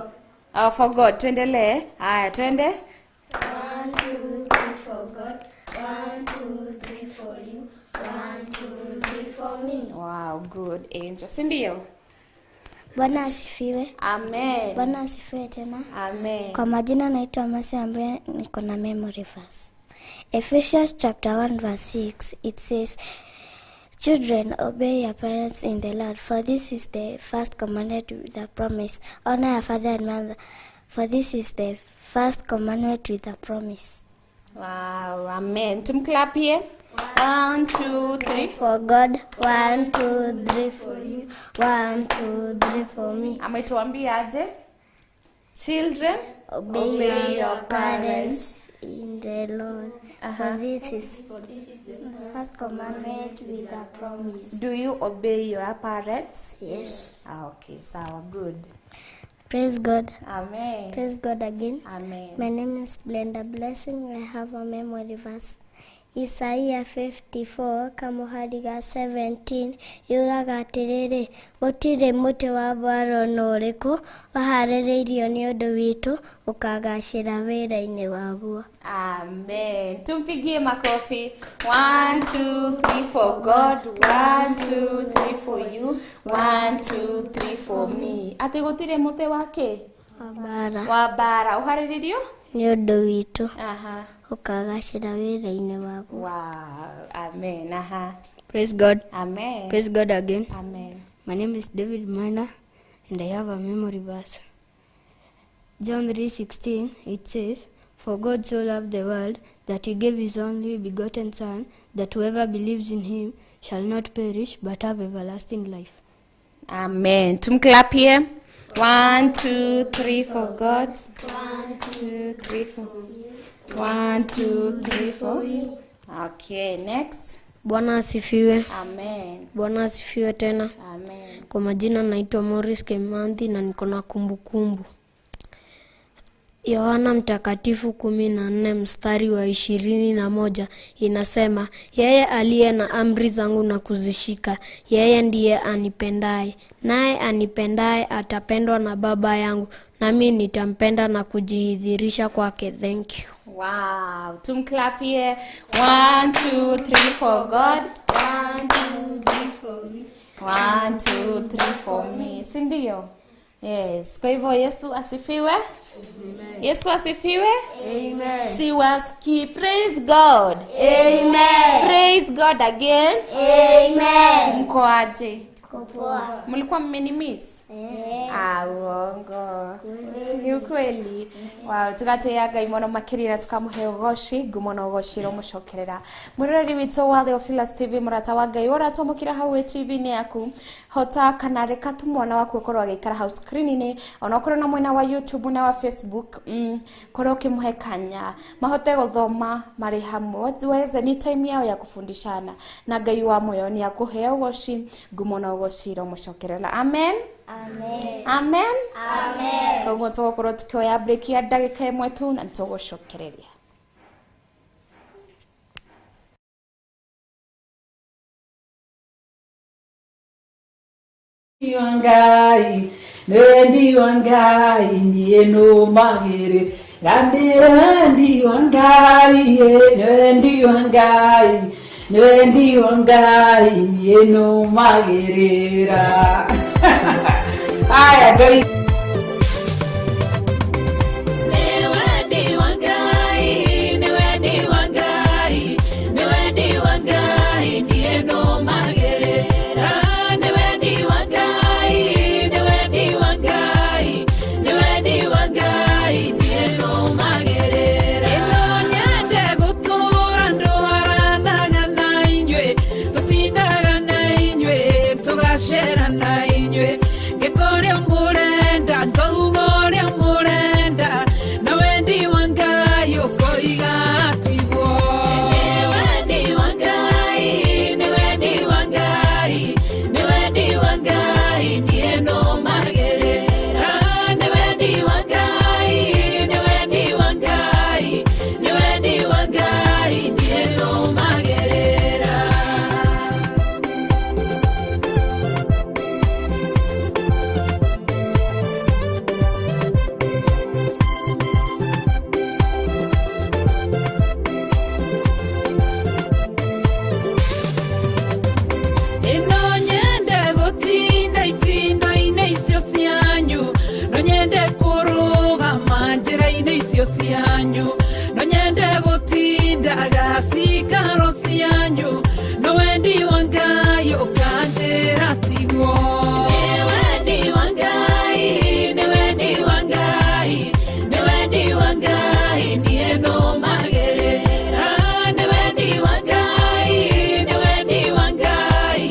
Oh, for God. Tuendelee. Haya, twende. 1 2 3 for God. 1 2 3 for you. 1 2 3 for me. Wow, good angel. Si ndio? Bwana asifiwe. Amen. Bwana asifiwe tena. Amen. Kwa majina naitwa Mercy ambaye niko na memory verse. Ephesians chapter 1 verse 6, it says, "Children, obey your parents in the Lord, for this is the first commandment with a promise. Honor your father and mother, for this is the first commandment with a promise." Wow, amen. Tumklapie. 1 2 3 For God, 1 2 3 for you, 1 2 3 for me. Ametuambia aje? Children, Obey your parents in the Lord, for this is the first commandment with a promise. Do you obey your parents? Yes. Ah, okay, sawa, good. Praise God. Amen. Praise God again. Amen. My name is Blenda Blessing. I have a memory verse. Isaia 54 kamuhari ga 17 yugaga atĩrĩrĩ, gũtirĩ mũtĩ wa mbara ona ũrĩkũ waharĩrĩirio nĩ ũndũ witũ ũkagacĩra wĩra-inĩ waguo. Amen. Tumpigie makofi. 1 2 3 for God. 1 2 3 for you. 1 2 3 for me. Atĩ gũtirĩ mũtĩ wake Wa mbara wa mbara ũharĩrĩirio? nĩ ũndũ witũ Aha. ũkagacĩra wĩra-inĩ waguo. Wow. Amen. Aha. Praise God. Amen. Praise God again. Amen. My name is David Miner and I have a memory verse. John 3:16, it says, "For God so loved the world that he gave his only begotten Son, that whoever believes in him shall not perish but have everlasting life." Amen. Tumklapie. 1 2 3 for God. 1 2 3 for 1 2 3 4. Okay, next. Bwana asifiwe. Amen. Bwana asifiwe tena. Amen. Kwa majina naitwa Morris Kemanthi na niko na kumbukumbu. Yohana Mtakatifu 14 mstari wa 21 inasema, "Yeye aliye na amri zangu na kuzishika, yeye ndiye anipendaye. Naye anipendaye atapendwa na Baba yangu, nami nitampenda na kujidhihirisha kwake." Thank you. Wow. Tumklapie. 1 2 3 for God. 1 2 3 for me. 1 2 3 for me. Si ndio? Yes. Kwa hivyo Yesu asifiwe. Amen. Yesu asifiwe. Amen. Siwaski. Praise God. Amen. Praise God again. Amen. Mko aje? Tuko poa. Mlikuwa mmenimiss? Ah, uongo. Ni ukweli. Wow, tugateya Ngai mũno makĩria na tukamũhe ũgoci, ngumo na ũgoci ũromũcokerera. Mwĩroreri witũ wa Theophilus TV, mũrata wa Ngai, ũratwamũkĩra hau wĩ TV-inĩ yaku, hota kana reka tu mwana waku akorwo agĩikara hau screen-inĩ, onokorwo na mwena wa YouTube na wa Facebook, korwo ũkĩmũhe kanya mahote gũthoma marĩ hamwe, waweze ni time yao ya kufundishana, na Ngai wa muoyo nĩ akũhe ũgoci, ngumo na ũgoci ũromũcokerera. Amen. Amen. Amen. Amen. Koguo tũgũkorwo tukĩoya break ya ndagĩka ĩmwe tu na nĩtũgũcokereria. Ngai, nĩwendi wa Ngai, niĩ nũmagĩrĩra. Nĩwendi wa Ngai, nĩwendi wa Ngai, nĩwendi wa Ngai, niĩ nũmagĩrĩra. Aya, Ngai. Nĩwendi wa Ngai, nĩwendi wa Ngai, nĩwendi wa Ngai, niĩ nũmagĩrĩra. Nĩwendi wa Ngai, nĩwendi wa Ngai, nĩwendi wa Ngai, niĩ nũmagĩrĩra. Ĩno nyende gũtũũra ndwaranaga irio cianyu no nyende gũtindaga cikaro cianyu no wendi wa Ngai ũkanjĩra tiguo. Nĩ wendi wa Ngai, nĩ wendi wa Ngai, nĩ wendi wa Ngai niĩ nũmagĩrĩra. Nĩ wendi wa Ngai, nĩ wendi wa Ngai,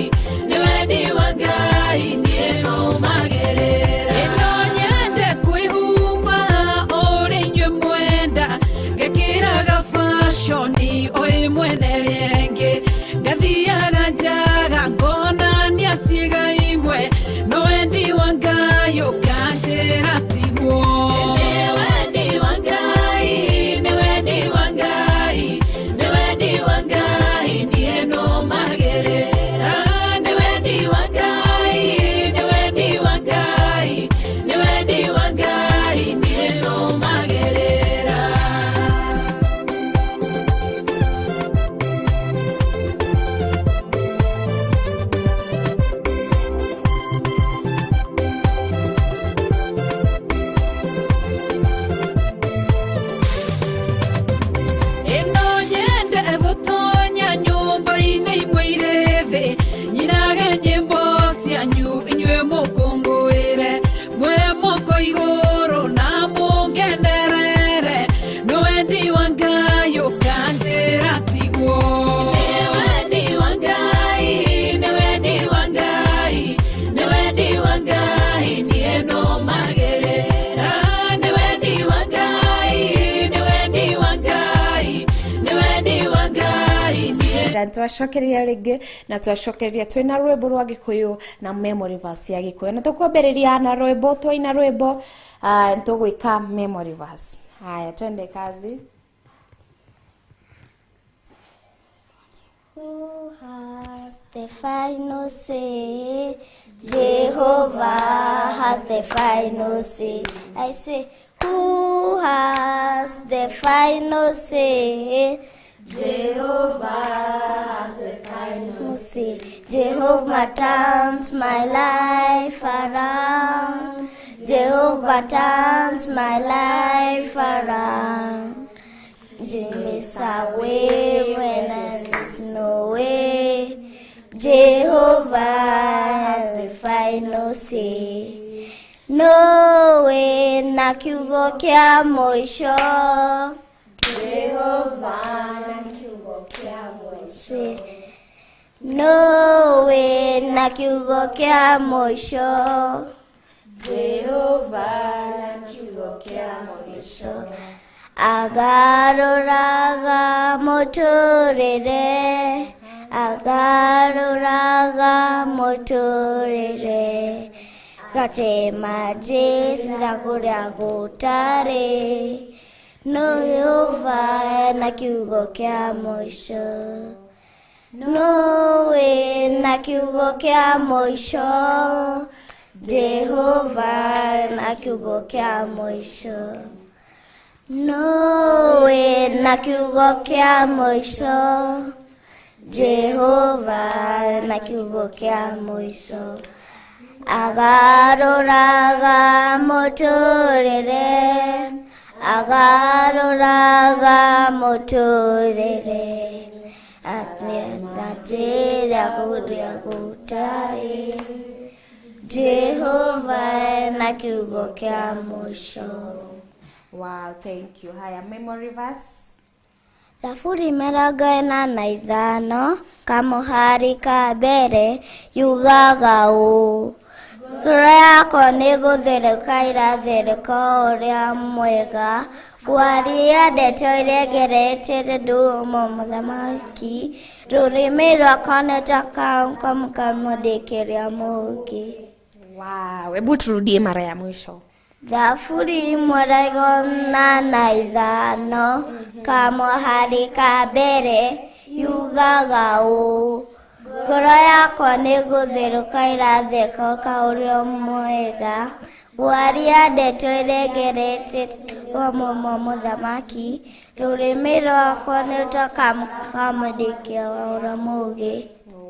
nĩ wendi wa Ngai niĩ nũmagĩrĩra. Ĩno nyende kwĩhumba ũrĩa inyuĩ mwenda, ngekĩraga fashoni o ĩmwe na ĩrĩa ĩngĩ, ngathiaga njaga ngonania ciĩga imwe, no wendi wa Ngai ũkanjĩra tiguo. Nĩ wendi wa Ngai, nĩ wendi wa Ngai, nĩ wendi wa Ngai niĩ nũmagĩrĩra. Nĩ wendi wa Ngai, nĩ wendi wa Ngai, nĩ wendi wa Ngai niĩ nũmagĩrĩra. Ĩno nyende gũtonya nyũmba-inĩ imwe irĩ thĩ, nyinage nyĩmbo cianyu inyuĩ mũkũngũĩre, mwĩ moko igũrũ na mũngenerere, nĩ wendi wa Ngai ũkanjĩra tiguo. Nĩ wendi wa Ngai, nĩ wendi wa Ngai, nĩ wendi wa Ngai niĩ nũmagĩrĩra. Nĩ wendi wa Ngai, nĩ wendi wa Ngai, nĩ wendi wa Ngai niĩ Na twacokereria rĩngĩ na twacokereria twĩna rwĩmbo rwa Gĩkũyũ na memory verse ya Gĩkũyũ, na tũkwambĩrĩria na rwĩmbo, twaina rwĩmbo tũgwĩka memory verse. Haya, twende kazi. Who has the final say? Jehovah has the final say. I say, who has the final say? Jehovah has the final say. Jehovah turns my life around. Jehovah turns my life around. Makes a way when there's no way. Jehovah has the final say. No way na kiugo kĩa mũico. Jehovah na kiugo kĩa mũico. No way na kiugo kĩa mũico. Jehovah na kiugo kĩa mũico. Agarũraga mũtũrĩre, agarũraga mũtũrĩre, gatema Jesũ na kũrĩa gũtarĩ, no Jehova na kiugo kĩa mũico. Nowe na kiugo kĩa mũico, Jehova na kiugo kĩa mũico. Nowe na kiugo kĩa mũico, Jehova na kiugo kĩa mũico. Agarũraga mũtũrĩre, agarũraga mũtũrĩre, na njĩra kũrĩa gũtarĩ, Jehova na kiugo kĩa mũico. Wow, thank you. Haya, memory verse. Thaburi 45 kamũhari ka mbere yugaga ũũ: Ngoro yakwa nĩ gũtherũka ĩratherũka ũrĩa mwega, ngwaria ndeto iregerete ndurumo mũthamaki, rũrĩmĩ rwakwa nĩ ta kamũndĩkĩria mũũngĩ. Wow, hebu turudie mara ya mwisho. Thaburi 45 kamũhari ka mbere yugaga ũũ: Ngoro yakwa nĩ gũtherũka ĩratherũka ũrĩa mwega, ngwaria ndeto iregerete ndurumo mũthamaki, rũrĩmĩ rwakwa nĩ ta kamũndĩkĩria ũrĩa mũũgĩ.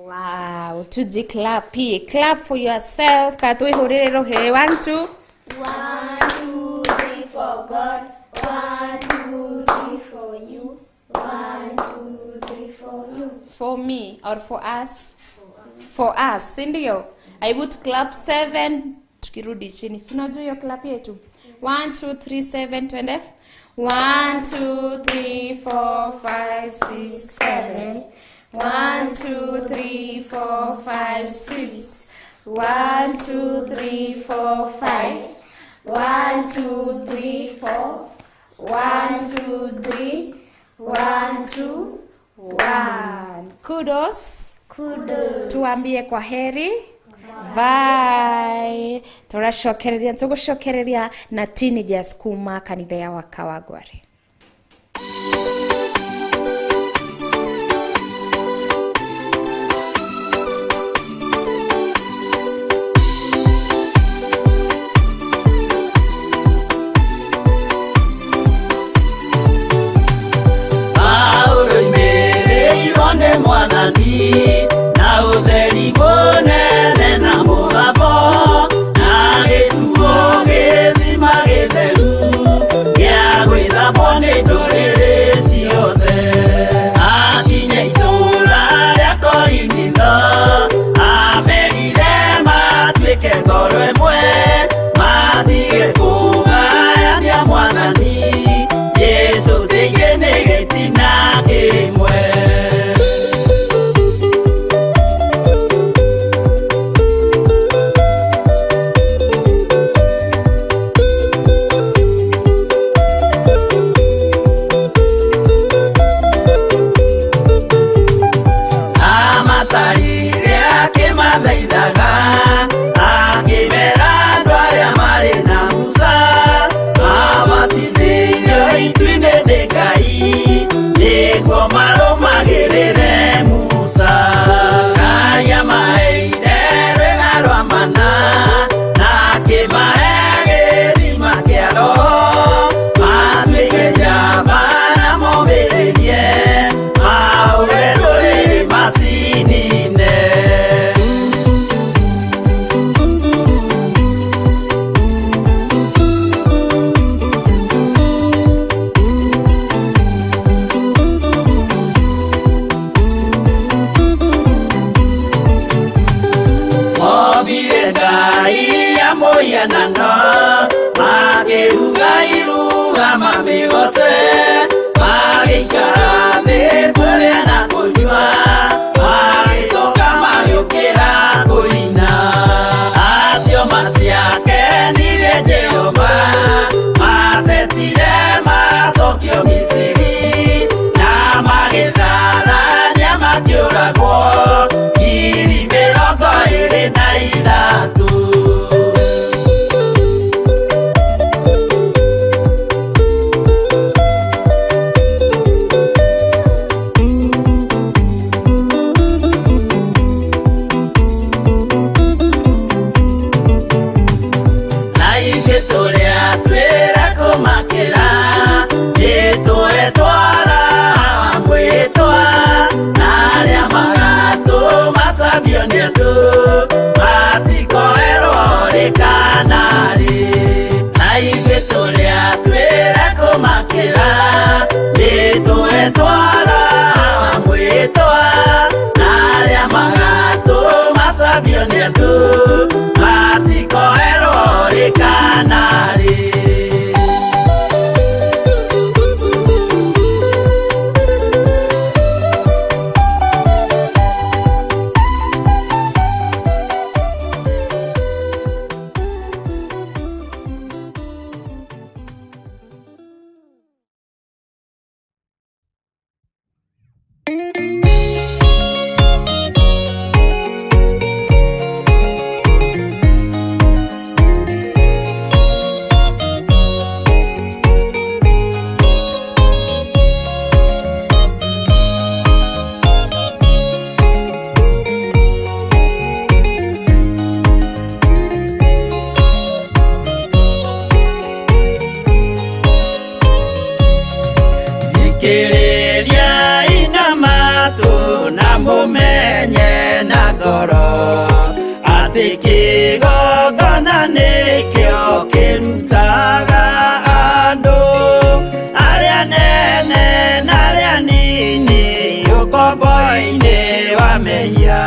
Wow, tujiclapie. Clap for yourself. Katuihurire rohe. 1 2 1 2 3 for God. 1 For me or for us? For us, si ndio? I would clap 7 tukirudi chini. Si unajua hiyo clap yetu? 1 2 3 7, twende. 1 2 3 4 5 6 7. 1 2 3 4 5 6. 1 2 3 4 5. 1 2 3 4. 1 2 3. 1 2 1. Kudos. Kudos. Tuambie kwa heri. Bye. Turacokereria, tugucokereria na teenagers kuma kanitha ya Wakawangware. Paulo imereirwo nĩ Mwathani na ũtheri mũnene na mũgambo na gĩtuo gĩthima gĩtheru gĩa gwĩthambwo nĩ ndũrĩrĩ ciothe. Akinya itũũra rĩa Korinitho amerire matuĩke ngoro ĩmwe matige kũgayania Mwathani Jesũ thĩinĩ nĩ gĩtina kĩmwe. Amatarire akĩmathaithaga akĩmera andũ arĩa marĩ na Musa mabatithĩirio itu-inĩ nĩ Ngai nĩguo marũmagĩrĩre Musa. Ngai amaheire rwĩga rwa mana na akĩmahe gĩthima kĩa Roho matuĩke njamba na momĩrĩrie mahũre ndũrĩrĩ macinine. Mombire Ngai ya mũhianano makĩruga iruga mamĩgoce magĩikara thĩ kũrĩa na kũnyua magĩcoka magĩũkĩra kũina. Acio matiakenirie Jehova matetire macokio Misiri na magĩtharania makĩũragwo 23,000. Na ithuĩ tũrĩa twĩra kũmakĩra nĩtwetwara mwĩtwa na arĩa magatũmacambio nĩ andũ matikoerwo rĩ kana rĩ. Na ithuĩ tũrĩa twĩra kũmakĩra nĩtwetwara mwĩtwa na arĩa magatũmacambio nĩ andũ matikoerwo rĩ kana rĩ. Thikĩrĩria ina matũ na mũmenye na ngoro atĩ kĩgongona nĩkĩo kĩrutaga andũ arĩa nene na arĩa nini ũkombo ũkombo-inĩ wa mehia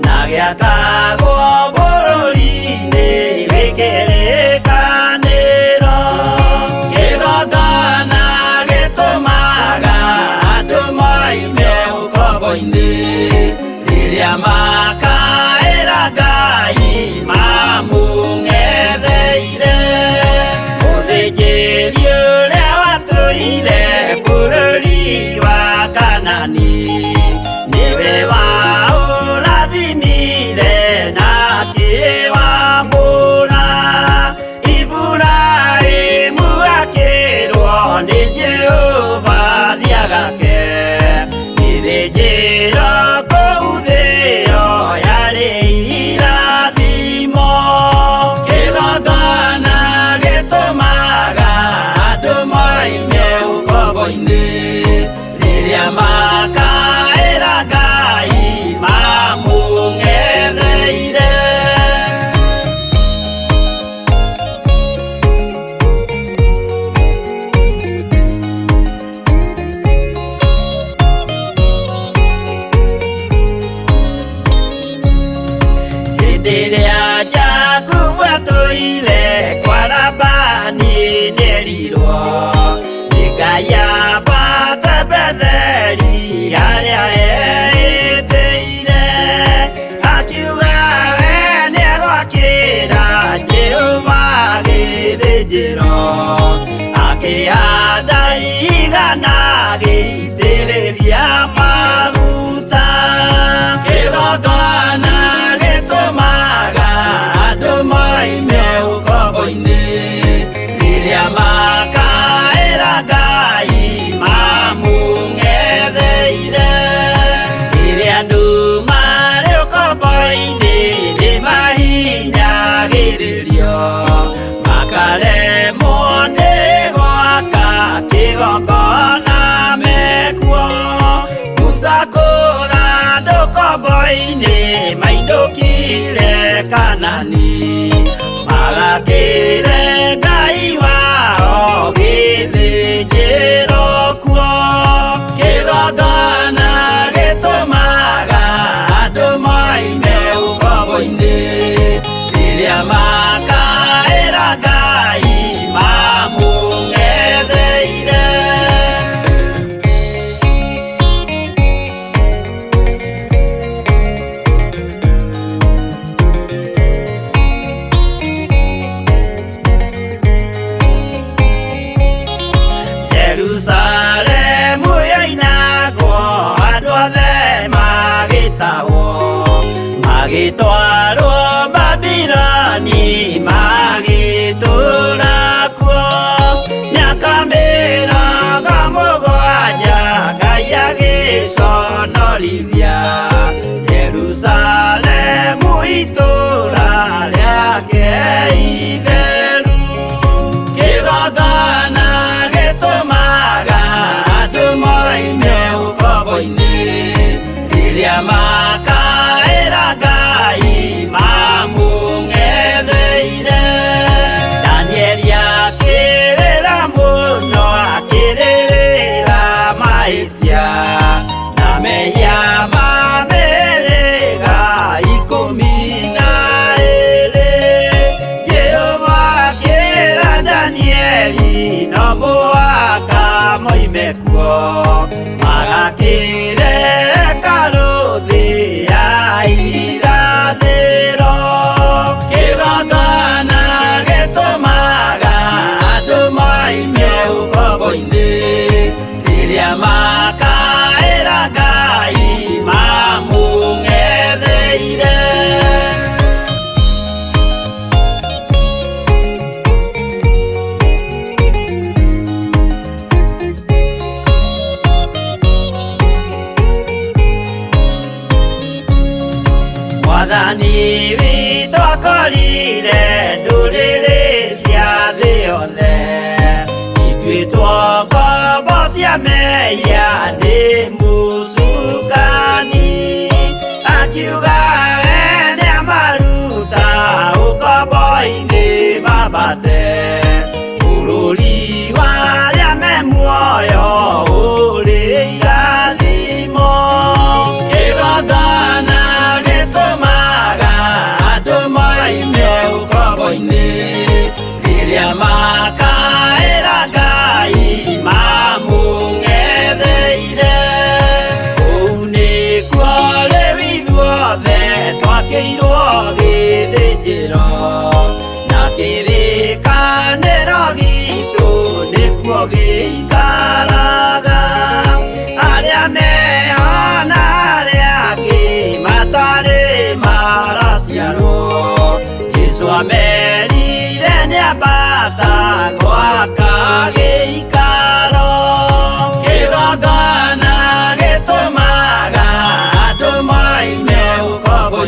na gĩakagwo bũrũri-inĩ wĩ kĩrĩkanĩro. Kĩgongona gĩtũmaga andũ moime ũkombo-inĩ rĩrĩa makaĩra Ngai mamũng'etheire. Mũthĩnjĩri ũrĩa watũire bũrũri wa Kanani nĩwe waũrathimire na akĩwamũra. Iburahĩmu akĩrwo nĩ Jehova thiagake gĩthĩnjĩro kũu thĩo yarĩ irathimo. Kĩgongona gĩtũmaga andũ moime ũkombo-inĩ rĩrĩa makaĩra Ngai mamũng'etheire. Hĩndĩ ĩrĩa Jakubu atũire kwa Labani nĩerirwo nĩ Ngai ambate Betheli harĩa eĩtĩire. Akiuga we nĩegwakĩra Jehova gĩthĩnjĩro, akĩhanda igana agĩitĩrĩria maguta. Kĩgongona gĩtũmaga andũ moime ũkombo-inĩ rĩrĩa makaĩra Ngai mamũng'etheire. Rĩrĩa andũ marĩ ũkombo-inĩ nĩmahinyagĩrĩrio, makaremwo nĩ gwaka kĩgongona mekuo. Musa kũra andũ ũkombo-inĩ mainũkire Kanani, magakĩre Ngai wao gĩthĩnjĩro kuo. Kĩgongona gĩtũmaga andũ moime ũkombo-inĩ rĩrĩa makaĩra Ngai mamũng'etheire. Jerusalemu yoinagwo andũ othe magĩtahwo, magĩtwarwo Babiloni magĩtũũra kuo. Mĩaka 70 Ngai agĩconorithia Jerusalemu itũũra rĩake itheru. Kĩgongona gĩtũmaga andũ moime ũkombo-inĩ rĩrĩa makaĩra Ngai mamũng'etheire. Danieli akĩrĩra mũno akĩrĩrĩra mahĩtia na mehia ma mĩhĩrĩga 12. Jehova akĩra Danieli no mũhaka moime kuo, magakĩre hekarũ thĩ ya irathĩro. Kĩgongona gĩtũmaga andũ moime ũkombo-inĩ rĩrĩa makaĩra Ngai mamũng'etheire. Mwathani witũ akorire ndũrĩrĩ cia thĩ yothe ituĩtwo ngombo cia mehia nĩ mũcukani. Akiuga we nĩamaruta ũkombo-inĩ mambate bũrũri wa arĩa me muoyo ũrĩ irathimo.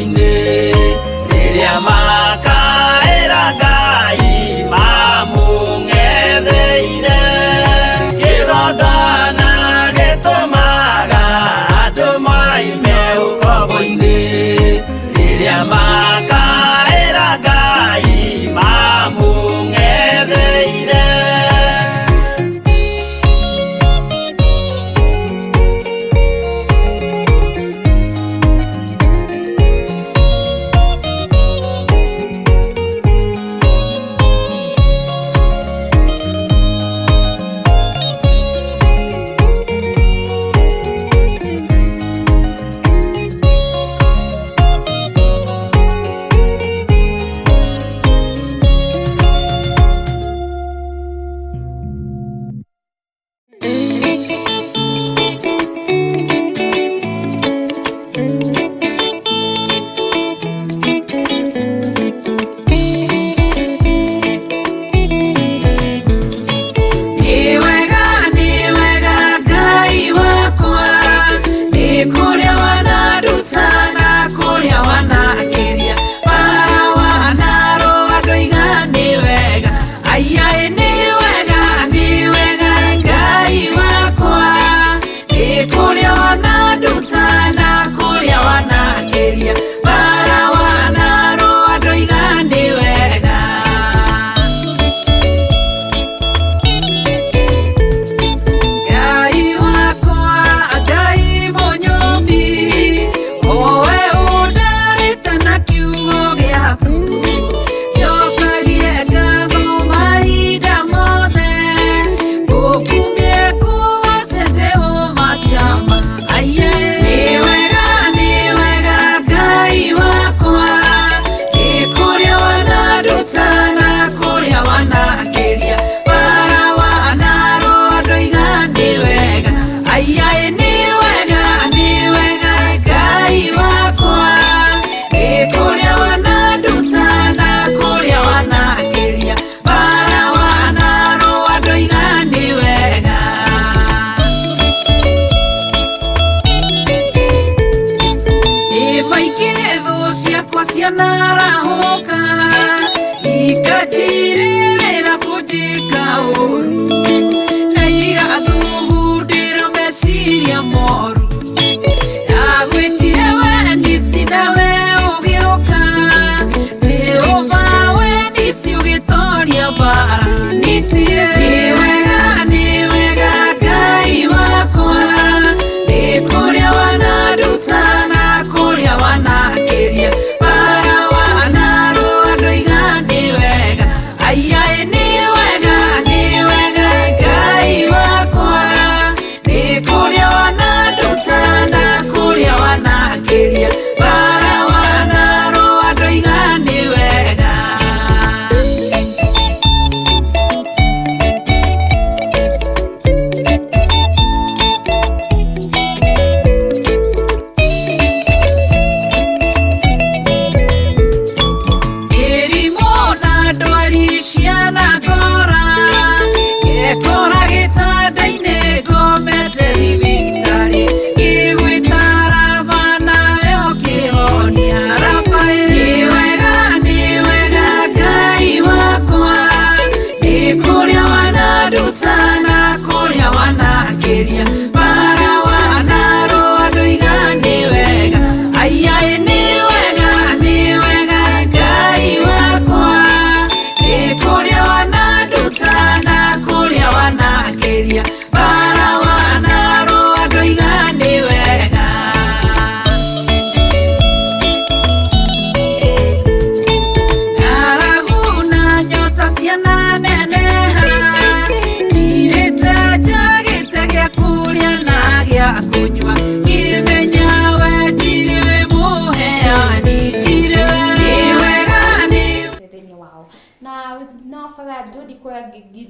ũkombo-inĩ rĩrĩa makaĩra Ngai mamũng'etheire kĩgongona gĩtũmaga andũ moime ũkombo-inĩ rĩrĩa makaĩra Ngai mamũng'etheire.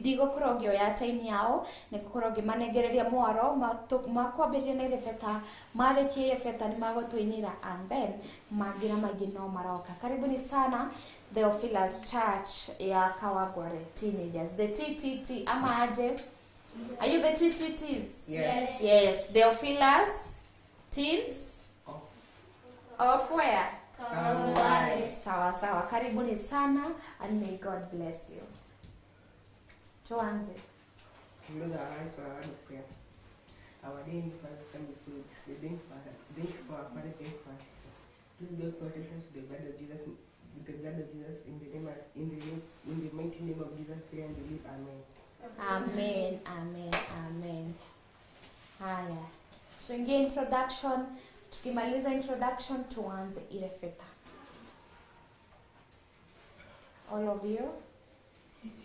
Ndigũkorwo ngĩoya time yao nĩngũkorwo ngĩmanengereria mwaro makwambĩrĩria na irebeta marĩkie irebeta nĩ magũtũinĩra and then mangĩ na maingĩ no maroka. Karibuni sana Theophilus Church ya Kawangware Teenagers, the TTT ama aje? Are you the TTTs? Yes. Yes, Theophilus Teens of where? Kawangware. Sawa sawa, karibuni sana and may God bless you. Tuanze. Close our eyes for our word of prayer. Our dear Father, come before you this day. Thank you, Father. Thank you for our Father. Thank you for our sister. Please God protect us with the blood of Jesus. With the blood of Jesus, in the name, in the mighty name of Jesus, pray and believe. Amen. Amen, amen, amen. Haya, tuingie introduction. Tukimaliza introduction, tuanze ile feta. All of you.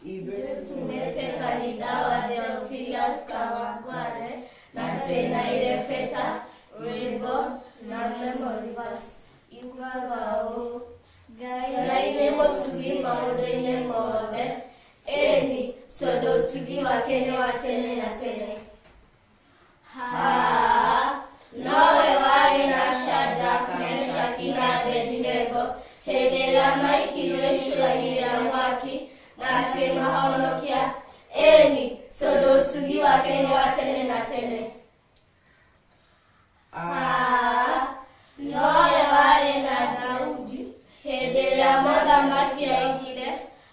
Tumete kanitha wa Theophilus Kawangware na twĩna irebeta, rwĩmbo na memory verse yugaga ũũ: Ngai nĩ mũtugi maũndũ-inĩ mothe, ĩni tondũ ũtugi wake nĩ wa tene na tene. Ha, nowe warĩ na Shadrach, Meshaki na Abednego hĩndĩ ĩrĩa maikirio icua-inĩ rĩa mwaki na akĩmahonokia, ĩni tondũ ũtugi wake nĩ wa tene na tene. Ha, nowe warĩ na Daudi hĩndĩ ĩrĩa mũthamaki aigire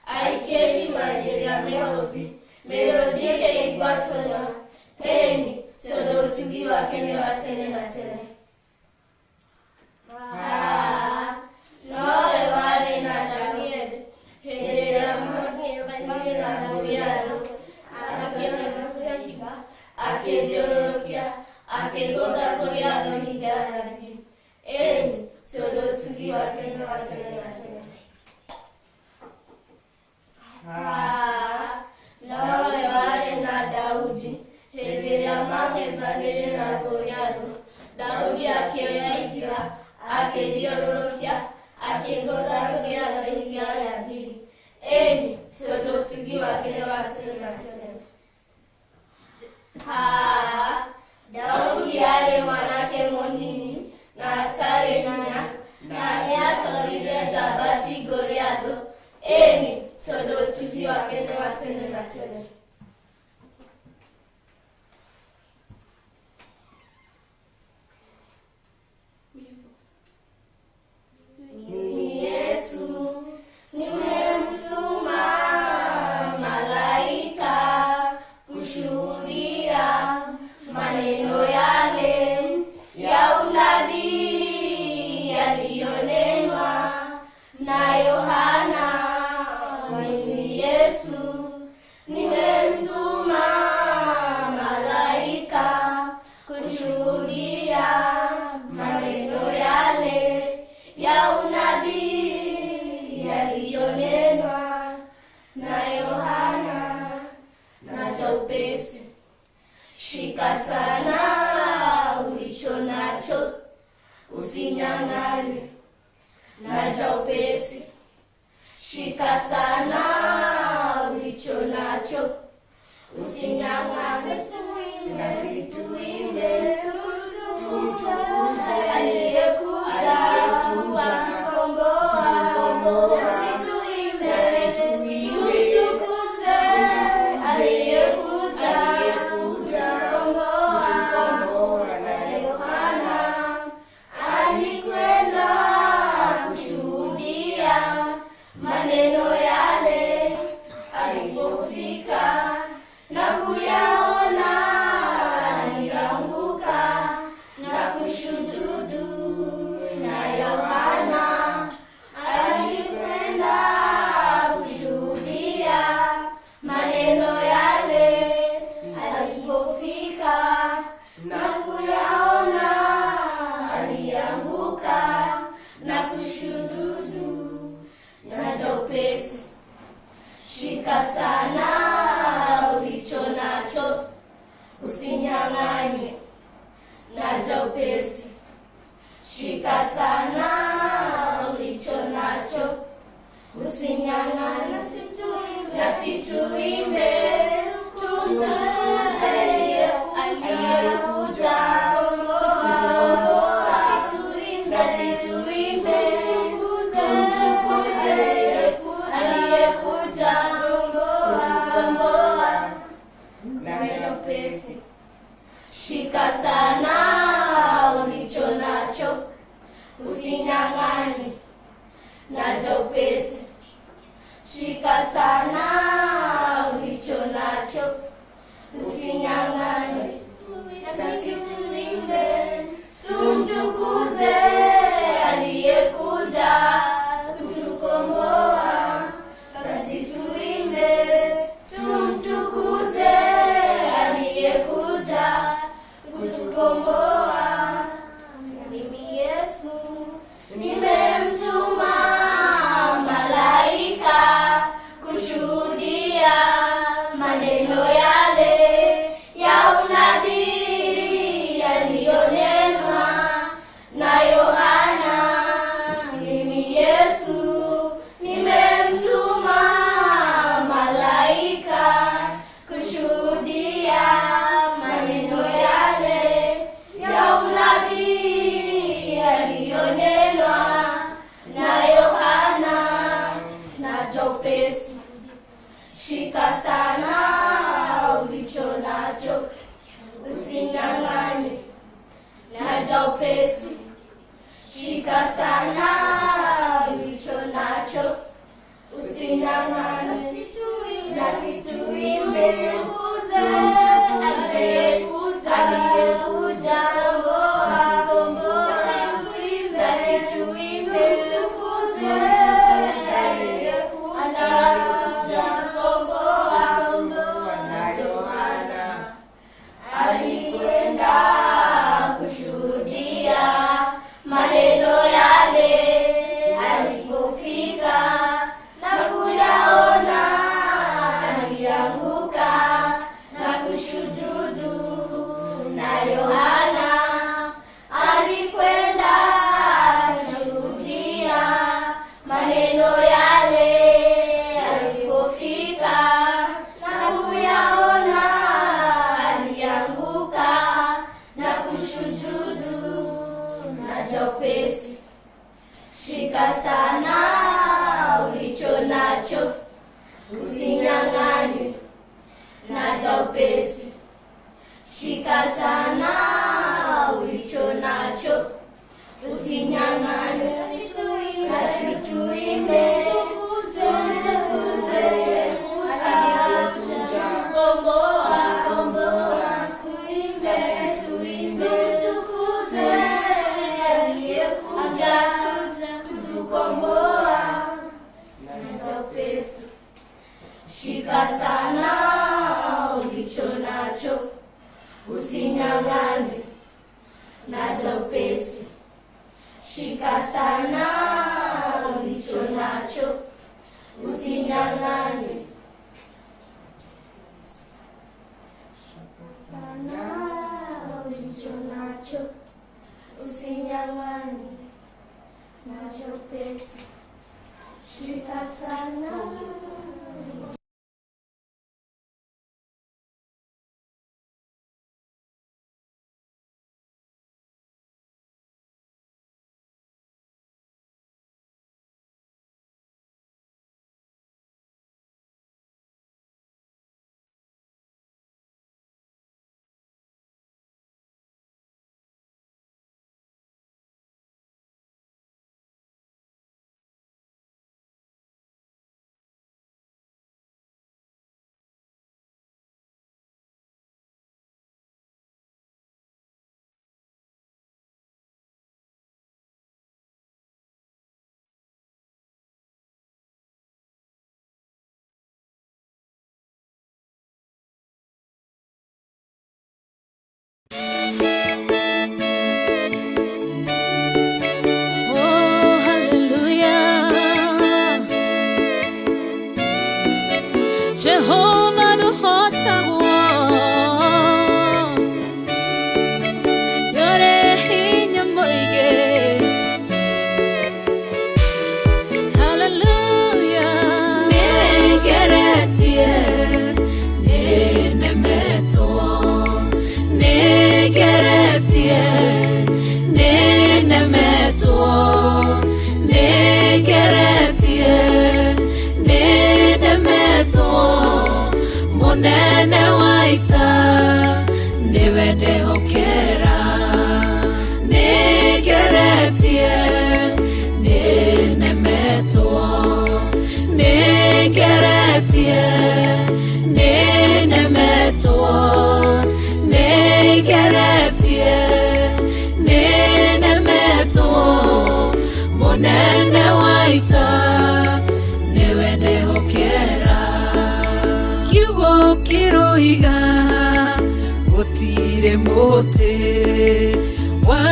aikie icua-inĩ rĩa mĩrũthi, mĩrũthi ĩkĩigua tũnua, ĩni tondũ ũtugi wake nĩ wa tene na tene. Ha, nowe warĩ na Danieli hĩndĩ ĩrĩa maang'ethanĩire na Goliathũ, akĩthiũrũrũkia, akĩgũtha Goliathũ ihiga rĩa ndigi, ĩni tondũ ũtugi wake nĩ wa tene na tene. Ha, nowe warĩ na Daudi hĩndĩ ĩrĩa maang'ethanĩire na Goliathũ, Daudi akĩoya ihiga, akĩthiũrũrũkia, akĩgũtha Goliathũ ihiga rĩa ndigi, ĩni tondũ ũtugi wake nĩ wa tene na tene. Ha, Daudi aarĩ mwanake mũnini na atarĩ hinya, na nĩatoririe njamba ti Goliathũ, ĩni tondũ ũtugi wake nĩ wa tene na tene. Mimi Yesu nimemtuma malaika kushuhudia maneno yale ya unabii yaliyonenwa na Yohana. Mimi Yesu nimemtuma malaika kushuhudia maneno yale ya unabii yaliyonenwa na Yohana. Naja upesi, shika sana ulicho nacho, usinyang'anywe. Naja upesi, shika sana ulicho nacho, usinyang'anywe. Nasi tuimbe tumtukuze aliyekuja kutukomboa. Nasi tuimbe tumtukuze aliyekuja kutukomboa. Yohana alikwenda kushuhudia maneno yale, alipofika na kuyaona alianguka na kushujudu. Na Yohana alikwenda kushuhudia maneno yale, alipofika na kuyaona alianguka na kushujudu. Naja upesi, shika sana ulicho nacho, usinyang'anywe. Naja upesi, shika sana ulicho nacho, usinyang'anywe. Nasi tuimbe tumtukuze aliyekuja kutukomboa. Nasi tuimbe tumtukuze aliyekuja kutukomboa. Naja upesi, shika sana ulicho nacho, usinyang'anywe. Usinyang'anywe. Naja upesi. Shika sana ulicho nacho, usinyang'anywe. Nasi tuimbe, tumtukuze aliyekuja kutukomboa. Nasi tuimbe, tumtukuze aliyekuja kutukomboa. Mimi Yesu nimemtuma malaika kushuhudia maneno yale ya unabii yaliyonenwa na Yohana. Mimi Yesu nimemtuma malaika kushuhudia maneno yale ya unabii yaliyonenwa na Yohana. Naja upesi. Shika sana ulicho nacho, usinyang'anywe. Naja upesi. Shika sana ulicho nacho, usinyang'anywe. Nasi tuimbe, tukuze aliyekuja kutukomboa. Nasi tuimbe, tukuze aliyekuja kutukomboa. Yohana alikwenda kushuhudia maneno yale, alipofika na kuyaona alianguka na kushujudu. Na Yohana alikwenda kushuhudia maneno yale, alipofika na kuyaona alianguka na kushujudu. Naja upesi. Shika sana ulicho nacho, usinyang'anywe. Naja upesi. Shika sana ulicho nacho, usinyang'anywe. Nasi tuimbe, tumtukuze aliyekuja kutukomboa. Nasi tuimbe, tumtukuze aliyekuja kutukomboa. Naja upesi. Shika sana ulicho nacho, usinyang'anywe. Naja upesi. Shika sana ulicho nacho, usinyang'anywe. Sana ulicho nacho, usinyang'anywe. Naja upesi. Shika sana. Oh, hallelujah. Jehovah nũhotagwo, nĩũrĩ hinya mũingĩ. Hallelujah. Nĩngeretie, nĩnemetwo, nĩngeretie, nĩnemetwo, nĩngeretie, nĩnemetwo. Mũnene wa ita nĩwe ndehokera, nĩngeretie. Nĩnemetwo, nĩngeretie, nĩnemetwo, nĩngeretie, nĩnemetwo, mũnene wa ita nĩwe ndĩhokera. Kiugo kĩroiga gũtirĩ mũtĩ wa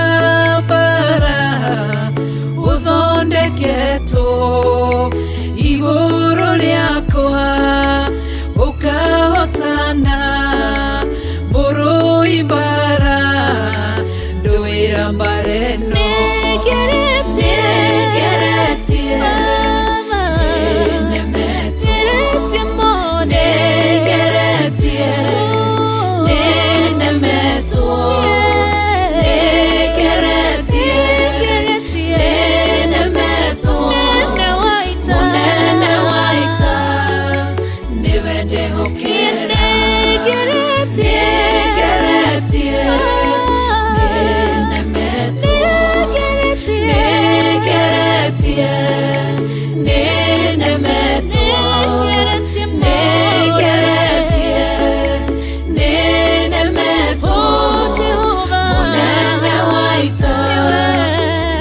mbara ũthondeketwo igũrũ rĩakwa ũkahotana mũrũi mbara ndũĩra mbara ĩno. Nĩngeretie, nĩnemetwo, nĩngeretie, nĩnemetwo, nĩngeretie, nĩnemetwo, mũnene wa ita nĩwe ndĩhokera. Nĩngeretie, nĩnemetwo, nĩngeretie, nĩnemetwo, nĩngeretie, nĩnemetwo, mũnene wa ita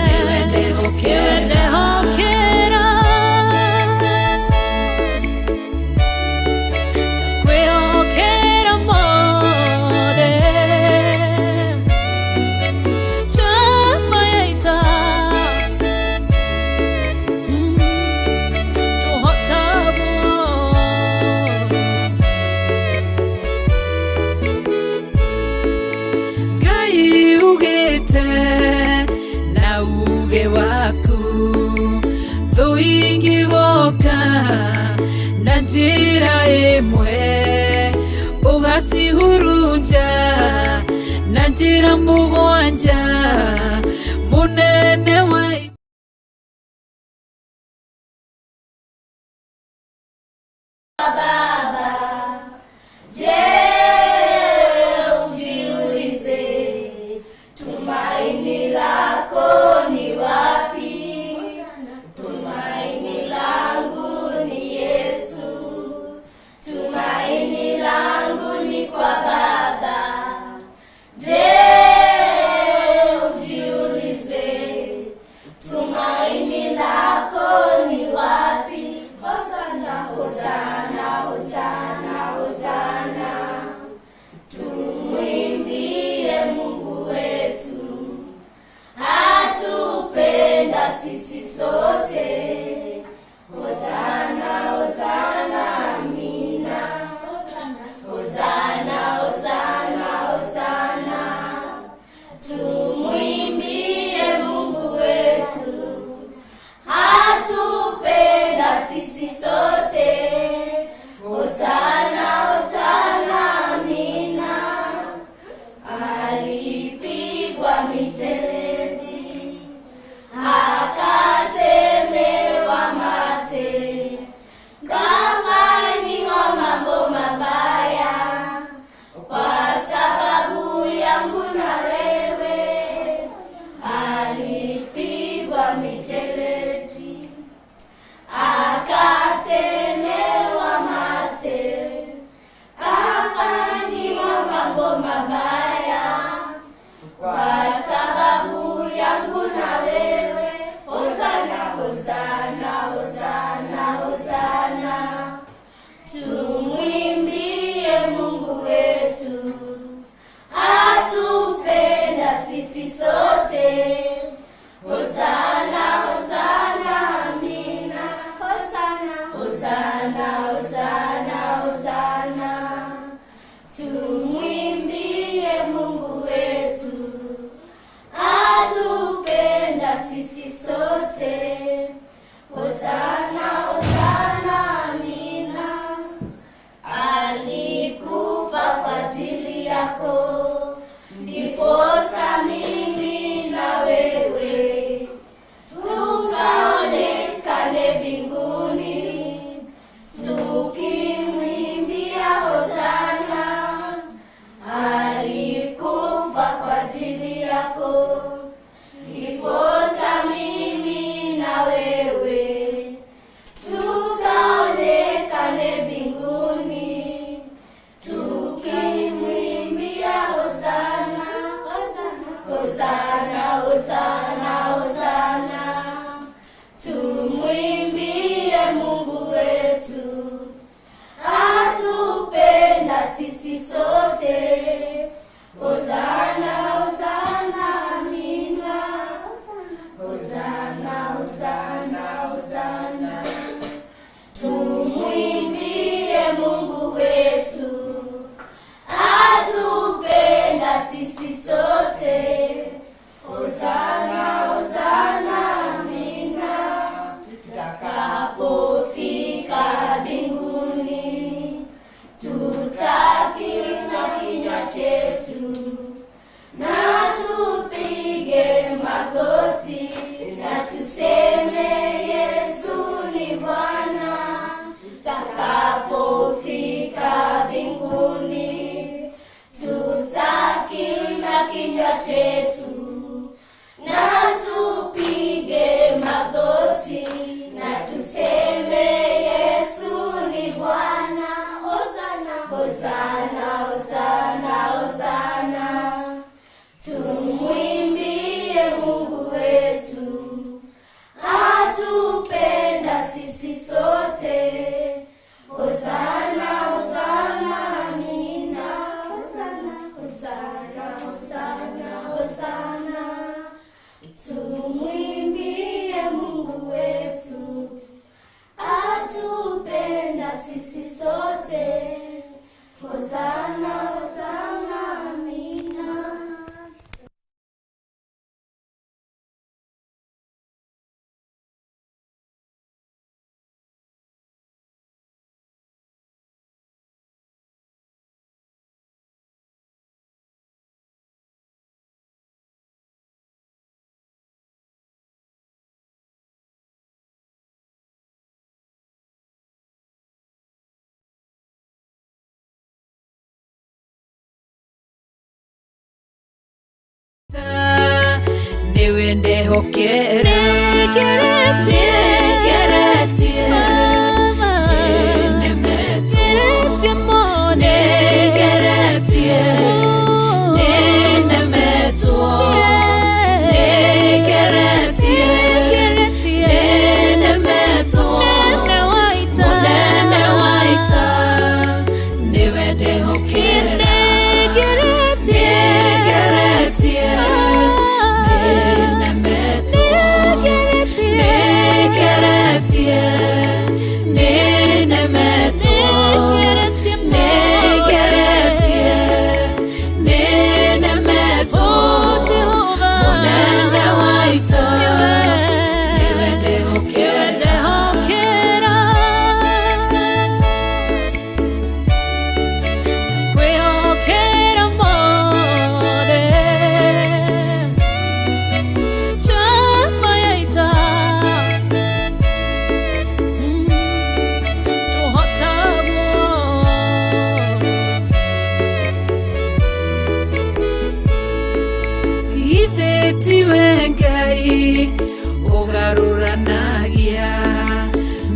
nĩwe ndĩhokera. Kwĩhokera mothe njamba ya ita tũhotagwo. Ngai ugĩte na uge waku thũ ingĩgoka na njĩra ĩmwe ũgacihurunja na njĩra mũgwanja mũnene wa Baba, je, ujiulize, tumaini lako ni wapi? Tumaini langu ni Yesu, tumaini langu ni kwa Baba. Je, ujiulize, tumaini lako ni wapi? Hosana, hosana, hosana, hosana. Tumwimbie Mungu wetu, atupenda sisi sote. Hosana, hosana, amina. Hosana, hosana, hosana. Tumwimbie Mungu wetu, atupenda sisi sote. Hosana, hosana, amina. Alipigwa mijeledi, akatemewa mate, kafanyiwa mambo mabaya kwa sababu yangu na wewe. Alipigwa mijeledi, akatemewa mate, kafanyiwa mambo mabaya kwa sababu yangu na wewe. Hosana, hosana, hosana, hosana. Tumwimbie Mungu wetu, atupenda sisi sote. Hosana, hosana, amina. Hosana, hosana, hosana, hosana. Tumwimbie Mungu wetu, atupenda sisi sote. Hosana, hosana, amina. Alikufa kwa ajili yako, ndiposa mimi na wewe tukaonekane mbinguni, tukimwimbia hosana. Alikufa kwa ajili yako, ndiposa mimi ndĩhokera. Nĩngeretie, nĩnemetwo. Nĩngeretie, nĩnemetwo. Nĩngeretie, nĩnemetwo. Mũnene wa ita nĩwe ndĩhokera. Nĩngeretie, nĩnemetwo. Nĩngeretie, nĩnemetwo. Nĩngeretie, nĩnemetwo. Mũnene wa ita nĩwe ndĩhokera. Kwĩhokera mothe njamba ya ita tũhotagwo Ithe tiwe Ngai ũgarũranagia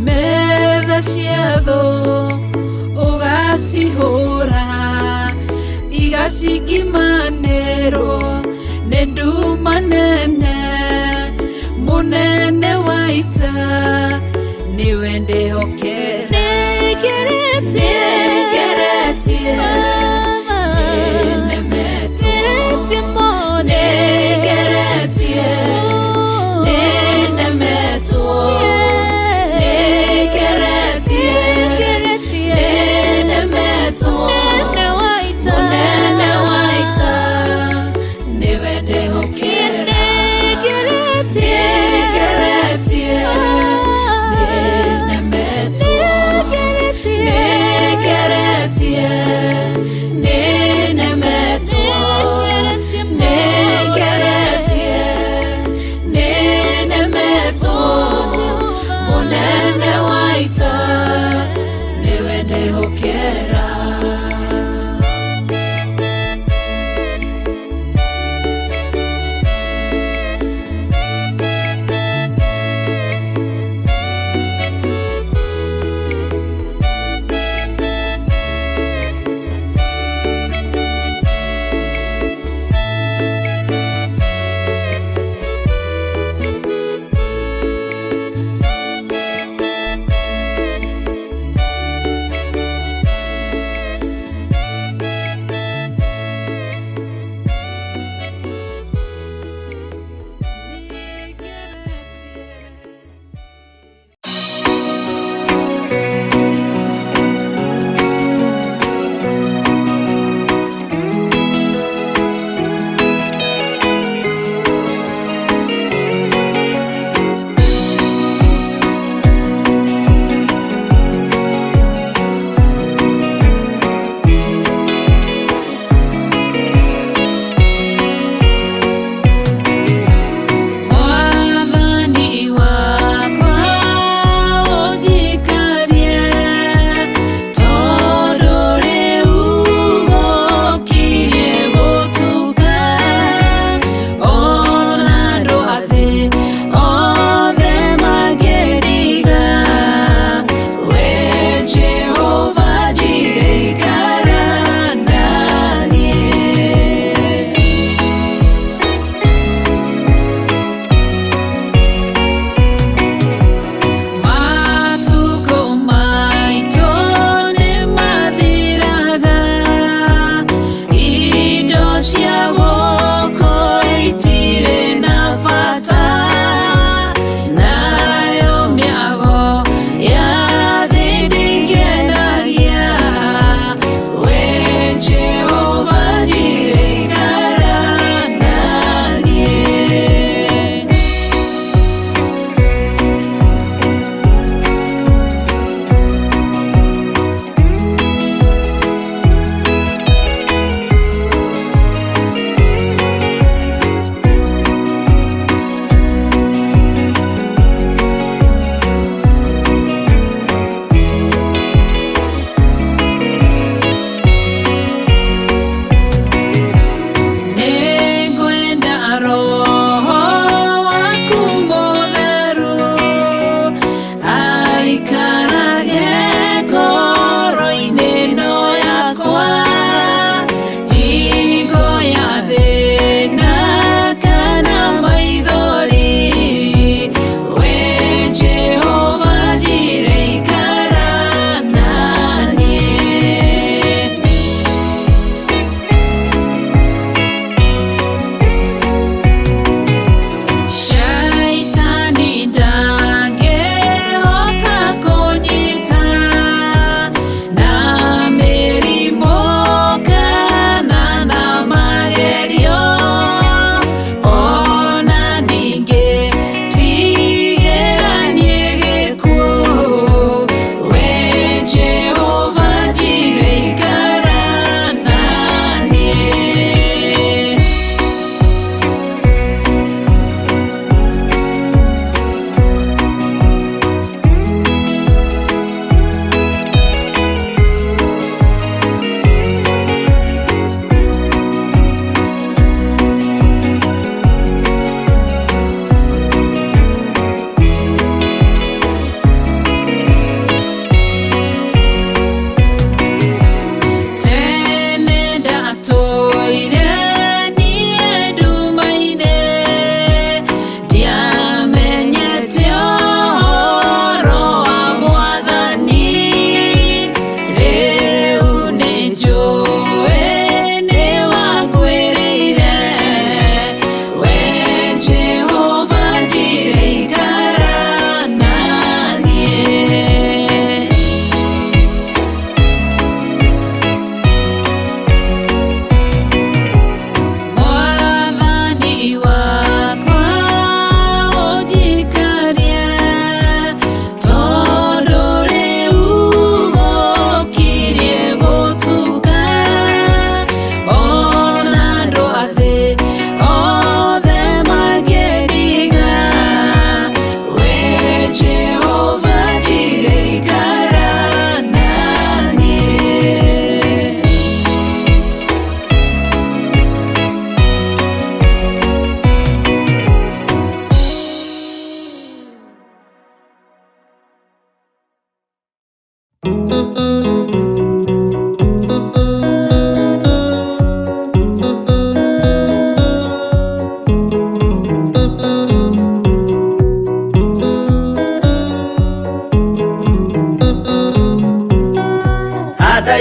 metha cia thũ ũgacihũra igacingimanĩrwo nĩ nduma nene. Mũnene wa ita nĩwe ndĩhokera. Nĩngeretie, nĩnemetwo. Nĩngeretie, nĩnemetwo. Nĩngeretie, nĩnemetwo. Mũnene wa ita nĩwe ndĩhokera. Nĩngeretie, nĩnemetwo. Nĩngeretie, nĩnemetwo. Nĩngeretie,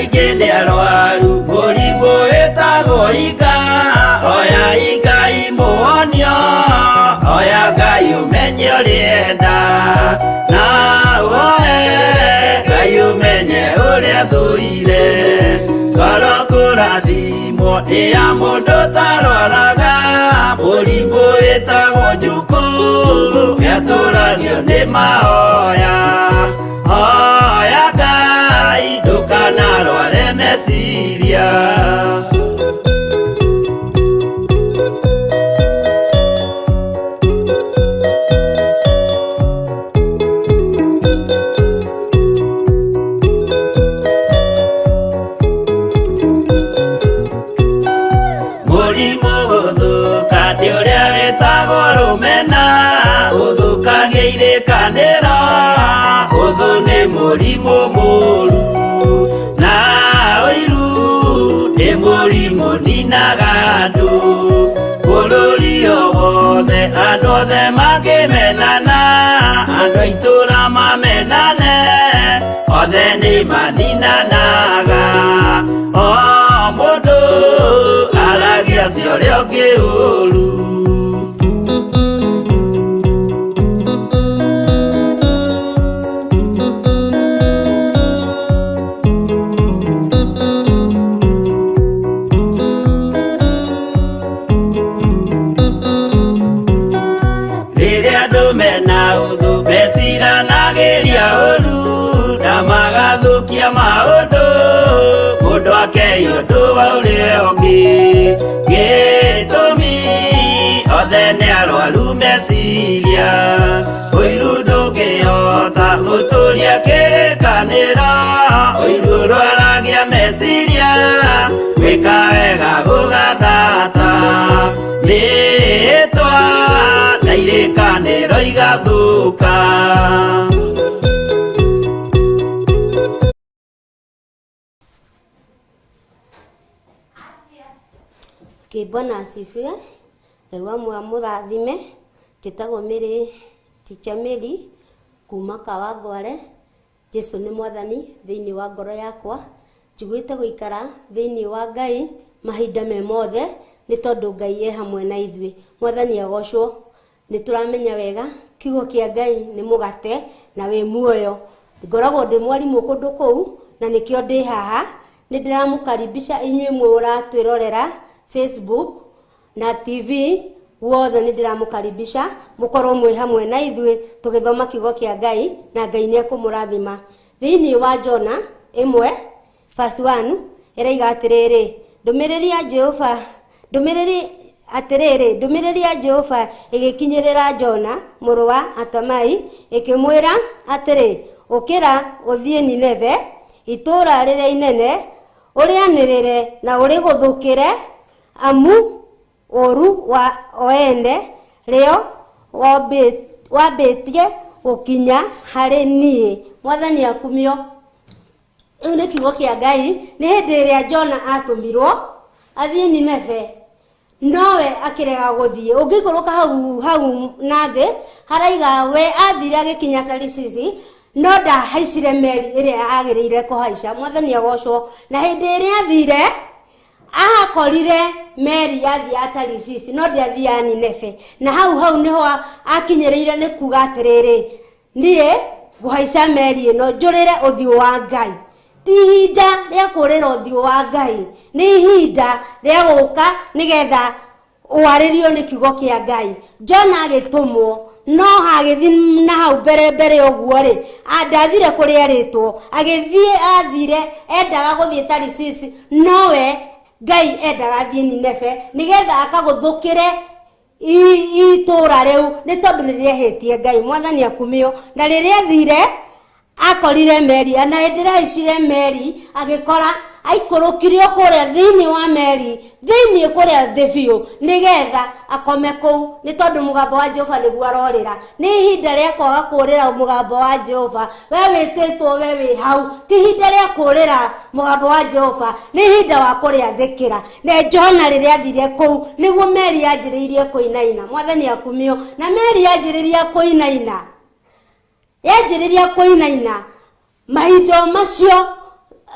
Aingĩ nĩ arwaru mũrimũ wĩtagwo inga. Oya Ngai mũhonio, oya Ngai ũmenye ũrĩa enda. Na woe Ngai ũmenye ũrĩa thũire. Ngoro kũrathimwo nĩ ya mũndũ ũtarwaraga. Mũrimũ wĩtagwo njukũ nĩatũragio nĩ mahoya. Hoya Ngai ndũkanarware meciria. Mũrimũ gũthũka nĩ ũrĩa wĩtagwo rũmena. Ũthũkagia irĩkanĩro, ũthũ nĩ mũrimũ mũru. Na ũiru nĩ mũrimũ ninaga andũ. Bũrũri o wothe andũ othe makĩmenana. Andũ a itũũra mamenane, othe nĩ maninanaga. O mũndũ aragia cia ũrĩa ũngĩ ũru. Rĩrĩa andũ mena ũthũ meciranagĩria ũru na magathũkia maũndũ. Mũndũ akei ũndũ wa ũrĩa ũngĩ. Gĩtũmi othe nĩ arwaru meciria. Ũiru ndũngĩhota gũtũria kĩrĩkanĩro. Ũiru ũrwaragia meciria, gwĩka wega gũgathata. Mĩhĩtwa na irĩkanĩro igathũka. Okay, Bwana asifiwe. Ngai wa mũrathime. Njĩtagwo Mary, Teacher Mary kuma Kawangware. Jesu nĩ mwathani thĩinĩ wa ngoro yakwa. Njiguĩte gũikara thĩinĩ wa Ngai mahinda me mothe nĩ tondũ Ngai e hamwe na ithuĩ. Mwathani agocwo. Nĩ tũramenya wega kiugo kĩa Ngai nĩ mũgate na wĩ muoyo. Ngoragwo ndĩ mwarimũ kũndũ kũu na nĩkĩo ndĩ haha. Nĩ ndĩramũkaribisha inyuĩ mũratwĩrorera Facebook na TV wothe, nĩ ndĩramũkaribisha mũkorwo mwĩ hamwe na ithuĩ tũgĩthoma kiugo kĩa Ngai, na Ngai nĩ ekũmũrathima. Thĩinĩ wa Jona 1 verse 1 ĩraiga atĩrĩrĩ, ndũmĩrĩri ya Jehova, ndũmĩrĩri atĩrĩrĩ, ndũmĩrĩri ya Jehova ĩgĩkinyĩrĩra Jona mũrũ wa Atamai ĩkĩmwĩra atĩrĩ, ũkĩra ũthiĩ Nineve, itũũra rĩrĩa inene, ũrĩanĩrĩre na ũrĩgũthũkĩre, amu ũru wa oene rĩo wambĩtie gũkinya harĩ niĩ. Mwathani akumio. Rĩu nĩ kiugo kĩa Ngai. Nĩ hĩndĩ ĩrĩa Jona atũmirwo athiĩ Nineve, nowe akĩrega gũthiĩ. Ũngĩikũrũka hau hau na thĩ haraiga we athire agĩkinya Tarisisi, no ndahaicire meri ĩrĩa agĩrĩire kũhaica. Mwathani agocwo. Na hĩndĩ ĩrĩa athire akorire meri yathiaga Tarisisi, no ndĩathiaga Nineve. Na hau hau nĩho akinyĩrĩire nĩ kuga atĩrĩrĩ, niĩ ngũhaica meri ĩno njũrĩre ũthiũ wa Ngai. Ti ihinda rĩa kũrĩra ũthiũ wa Ngai, nĩ ihinda rĩa gũka nĩgetha ũarĩrio nĩ kiugo kĩa Ngai. Jona agĩtũmwo, no agĩthiĩ na hau mbere mbere ũguo rĩ, ndathire kũrĩa erĩtwo, agĩthiĩ athire endaga gũthiĩ Tarisisi, nowe Ngai endaga athiĩ Nineve nĩgetha akagũthũkĩre itũũra rĩu, nĩ tondũ nĩ rĩehĩtie Ngai. Mwathani akumio. Na rĩrĩa athire akorire meri, na hĩndĩ ĩrĩa ahaicire meri agĩkora aikũrũkirio kũrĩa thĩinĩ wa meri, thĩinĩ kũrĩa thĩ biũ, nĩgetha akome kũu, nĩ tondũ mũgambo wa Jehova nĩguo arorĩra. Nĩ ihinda rĩa kwaga kũrĩra mũgambo wa Jehova. We wĩtĩtwo, we wĩ hau, ti ihinda rĩa kũrĩra mũgambo wa Jehova, nĩ ihinda wa kũrĩathĩkĩra. Na Jona rĩrĩa athire kũu nĩguo meri yanjĩrĩirie kũinaina. Mwathani akumio. Na meri yanjĩrĩria kũinaina, yanjĩrĩria kũinaina mahinda macio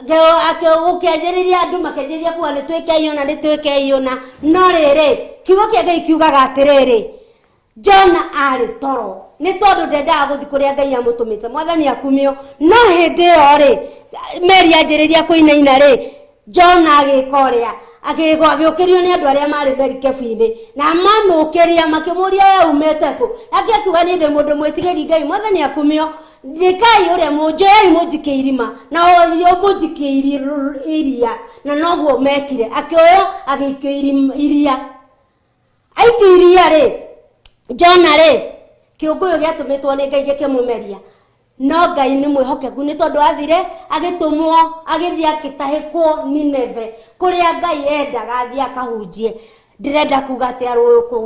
Gũkĩanjĩrĩria andũ makĩanjĩrĩria kuga nĩ twĩkei ũna nĩ twĩkei ũna no rĩrĩ kiugo kĩa Ngai kiugaga atĩrĩrĩ Jona arĩ toro nĩ tondũ ndendaga gũthiĩ kũrĩa Ngai amũtũmĩte mwathani akumio no hĩndĩ ĩyo rĩ meri yanjĩrĩria kũinaina rĩ Jona agĩka ũrĩa agĩgwa agĩũkĩrio nĩ andũ arĩa marĩ merikebu-inĩ na mamũkĩria makĩmũria we umĩte kũ nake akiuga niĩ ndĩ mũndũ mwĩtigĩri Ngai mwathani akumio ndĩkai ũrĩa mũnjoyai mũnjikie irima na mũnjikie iria na noguo mekire akĩoywo agĩikio iria aikio iria rĩ Jona rĩ kĩũngũyũ gĩatũmĩtwo nĩ Ngai gĩkĩmũmeria no Ngai nĩ mwĩhokeku nĩ tondũ athire agĩtũmwo agĩthiĩ akĩtahĩkwo Nineve kũrĩa Ngai endaga athiĩ akahunjie ndĩrenda kuga atĩa rũkũ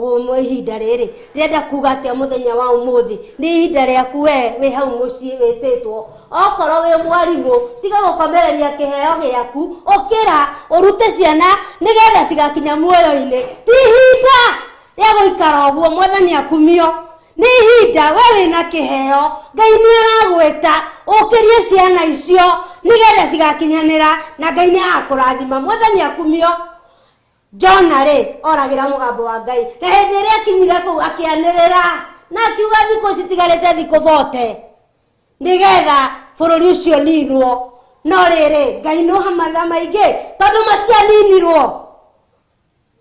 ihinda rĩrĩ ndĩrenda kuga atĩa mũthenya wa ũmũthĩ nĩ ihinda rĩaku we wĩ hau mũciĩ wĩtĩtwo okorwo wĩ mwarimũ tiga gũkomereria kĩheo gĩaku ũkĩra ũrute ciana nĩgetha cigakinya muoyo-inĩ ti ihinda rĩa gũikara ũguo mwathani akumio nĩ ihinda we wĩna kĩheo Ngai nĩ aragwĩta ũkĩrie ciana icio nĩgetha cigakinyanĩra na Ngai nĩ agakũrathima mwathani akumio Jona rĩ oragĩra mũgambo wa Ngai na hĩndĩ ĩrĩa akinyire kũu akĩanĩrĩra na akiuga thikũ citigarĩte thikũ bote nĩgetha bũrũri ũcio ninwo no rĩrĩ Ngai nĩ matha maingĩ tondũ matianinirwo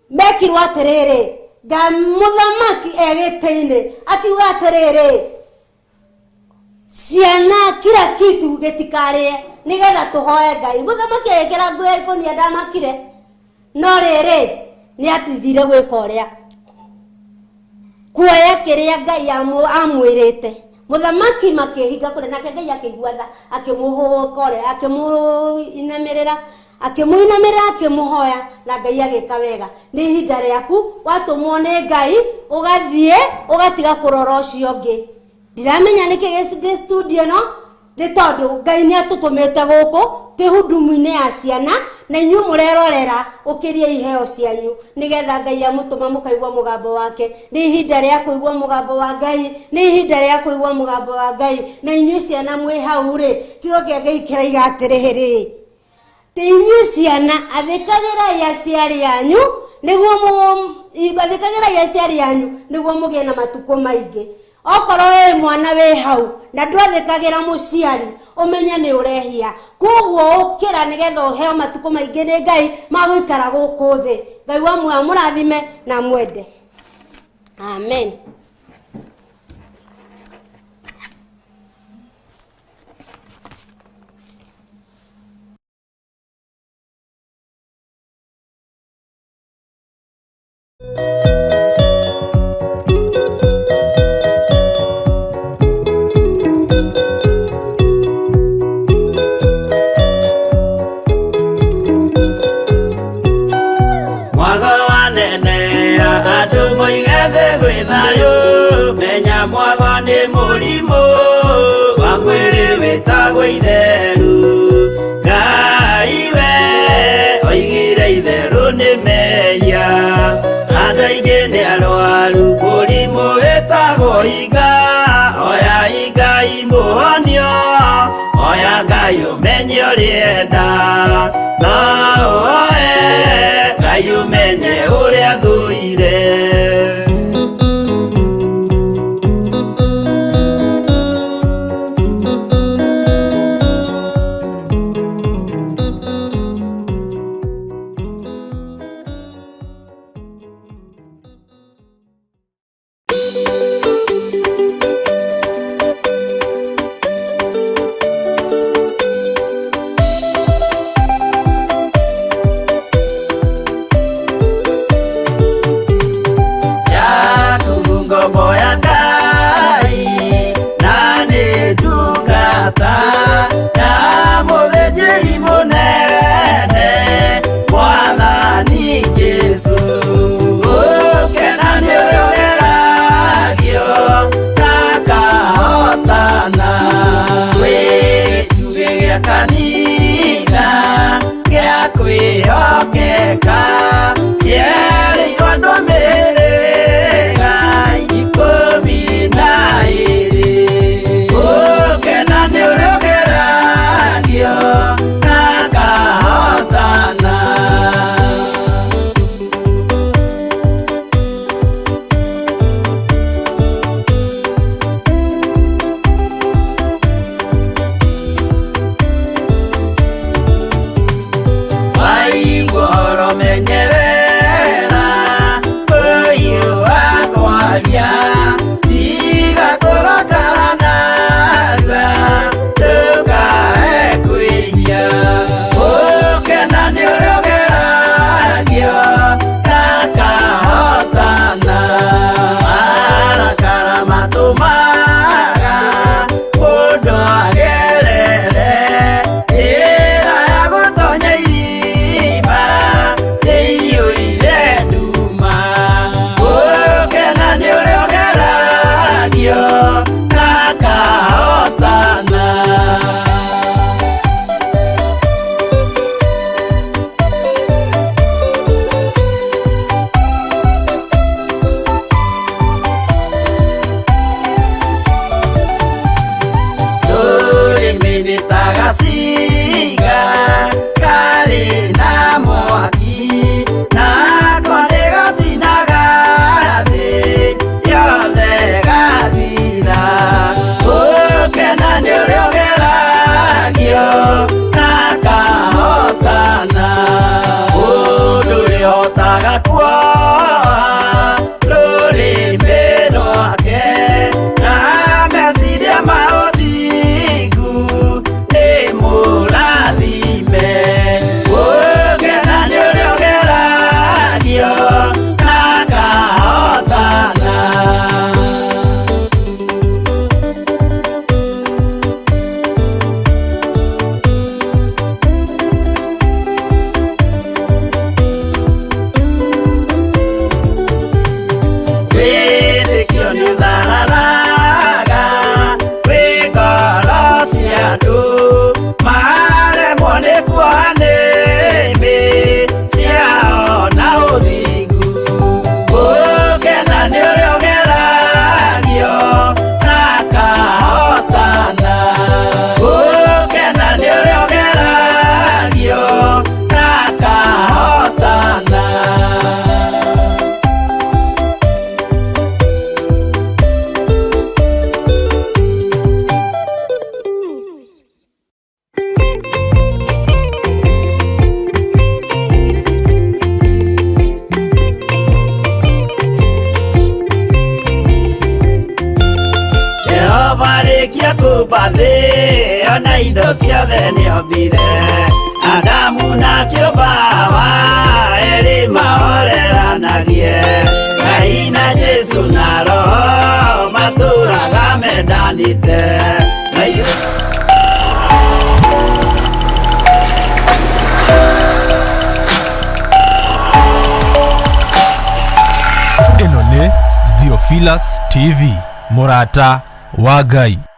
mekirwo atĩrĩrĩ nga mũthamaki e gĩtĩ-inĩ akiuga atĩrĩrĩ ciana kila kitu gĩtikarĩe nĩgetha tũhoe Ngai mũthamaki agĩkĩra nguo ya ikũnia ndamakire no rĩrĩ nĩ atithire gwĩka ũrĩa kuoya kĩrĩa Ngai amwĩrĩte mũthamaki makĩhinga kũrĩa nake Ngai akĩigua tha akĩmũhũka ũrĩa akĩmũinamĩrĩra akĩmũinamĩrĩra akĩmũhoya na Ngai agĩka wega nĩ ihinda rĩaku watũmwo nĩ Ngai ũgathiĩ ũgatiga kũrora ũcio ũngĩ ndiramenya nĩkĩ gĩ studio ĩno nĩ tondũ Ngai nĩ atũtũmĩte gũkũ twĩ hudumu-inĩ ya ciana na inyuĩ mũrerorera ũkĩrie iheo cianyu nĩgetha Ngai amũtũma mũkaigua mũgambo wake nĩ ihinda rĩa kũigua mũgambo wa Ngai nĩ ihinda rĩa kũigua mũgambo wa Ngai na inyuĩ ciana mwĩ hau rĩ kiugo kĩa Ngai kĩraiga atĩrĩrĩ ti inyuĩ ciana athĩkagĩrai aciari anyu nĩguo athĩkagĩrai aciari anyu nĩguo mũgĩe na matukũ maingĩ okorwo wĩ mwana wĩ hau na ndwathĩkagĩra mũciari ũmenye nĩ ũrehia koguo ũkĩra nĩgetha ũheo matukũ maingĩ nĩ Ngai ma gũikara gũkũ thĩ Ngai wa muoyo amũrathime na mwende amen. Menya mwago nĩ mũrimũ wa mwĩrĩ wĩtagwo itheru Ngai we oigire itherũ nĩ mehia andũ aingĩ nĩ arwaru mũrimũ wĩtagwo iga oya Ngai mũhonio oya Ngai ũmenye ũrĩa no oe Ngai ũmenye ũrĩa thũire. kũmba thĩ ona indo ciothe nĩombire Adamu na kĩũmba Hawa erĩ mahoreranagie Ngai na Jesu na Roho matũraga mendanĩte Ngai Ĩno nĩ Theophilus TV, mũrata wa Ngai.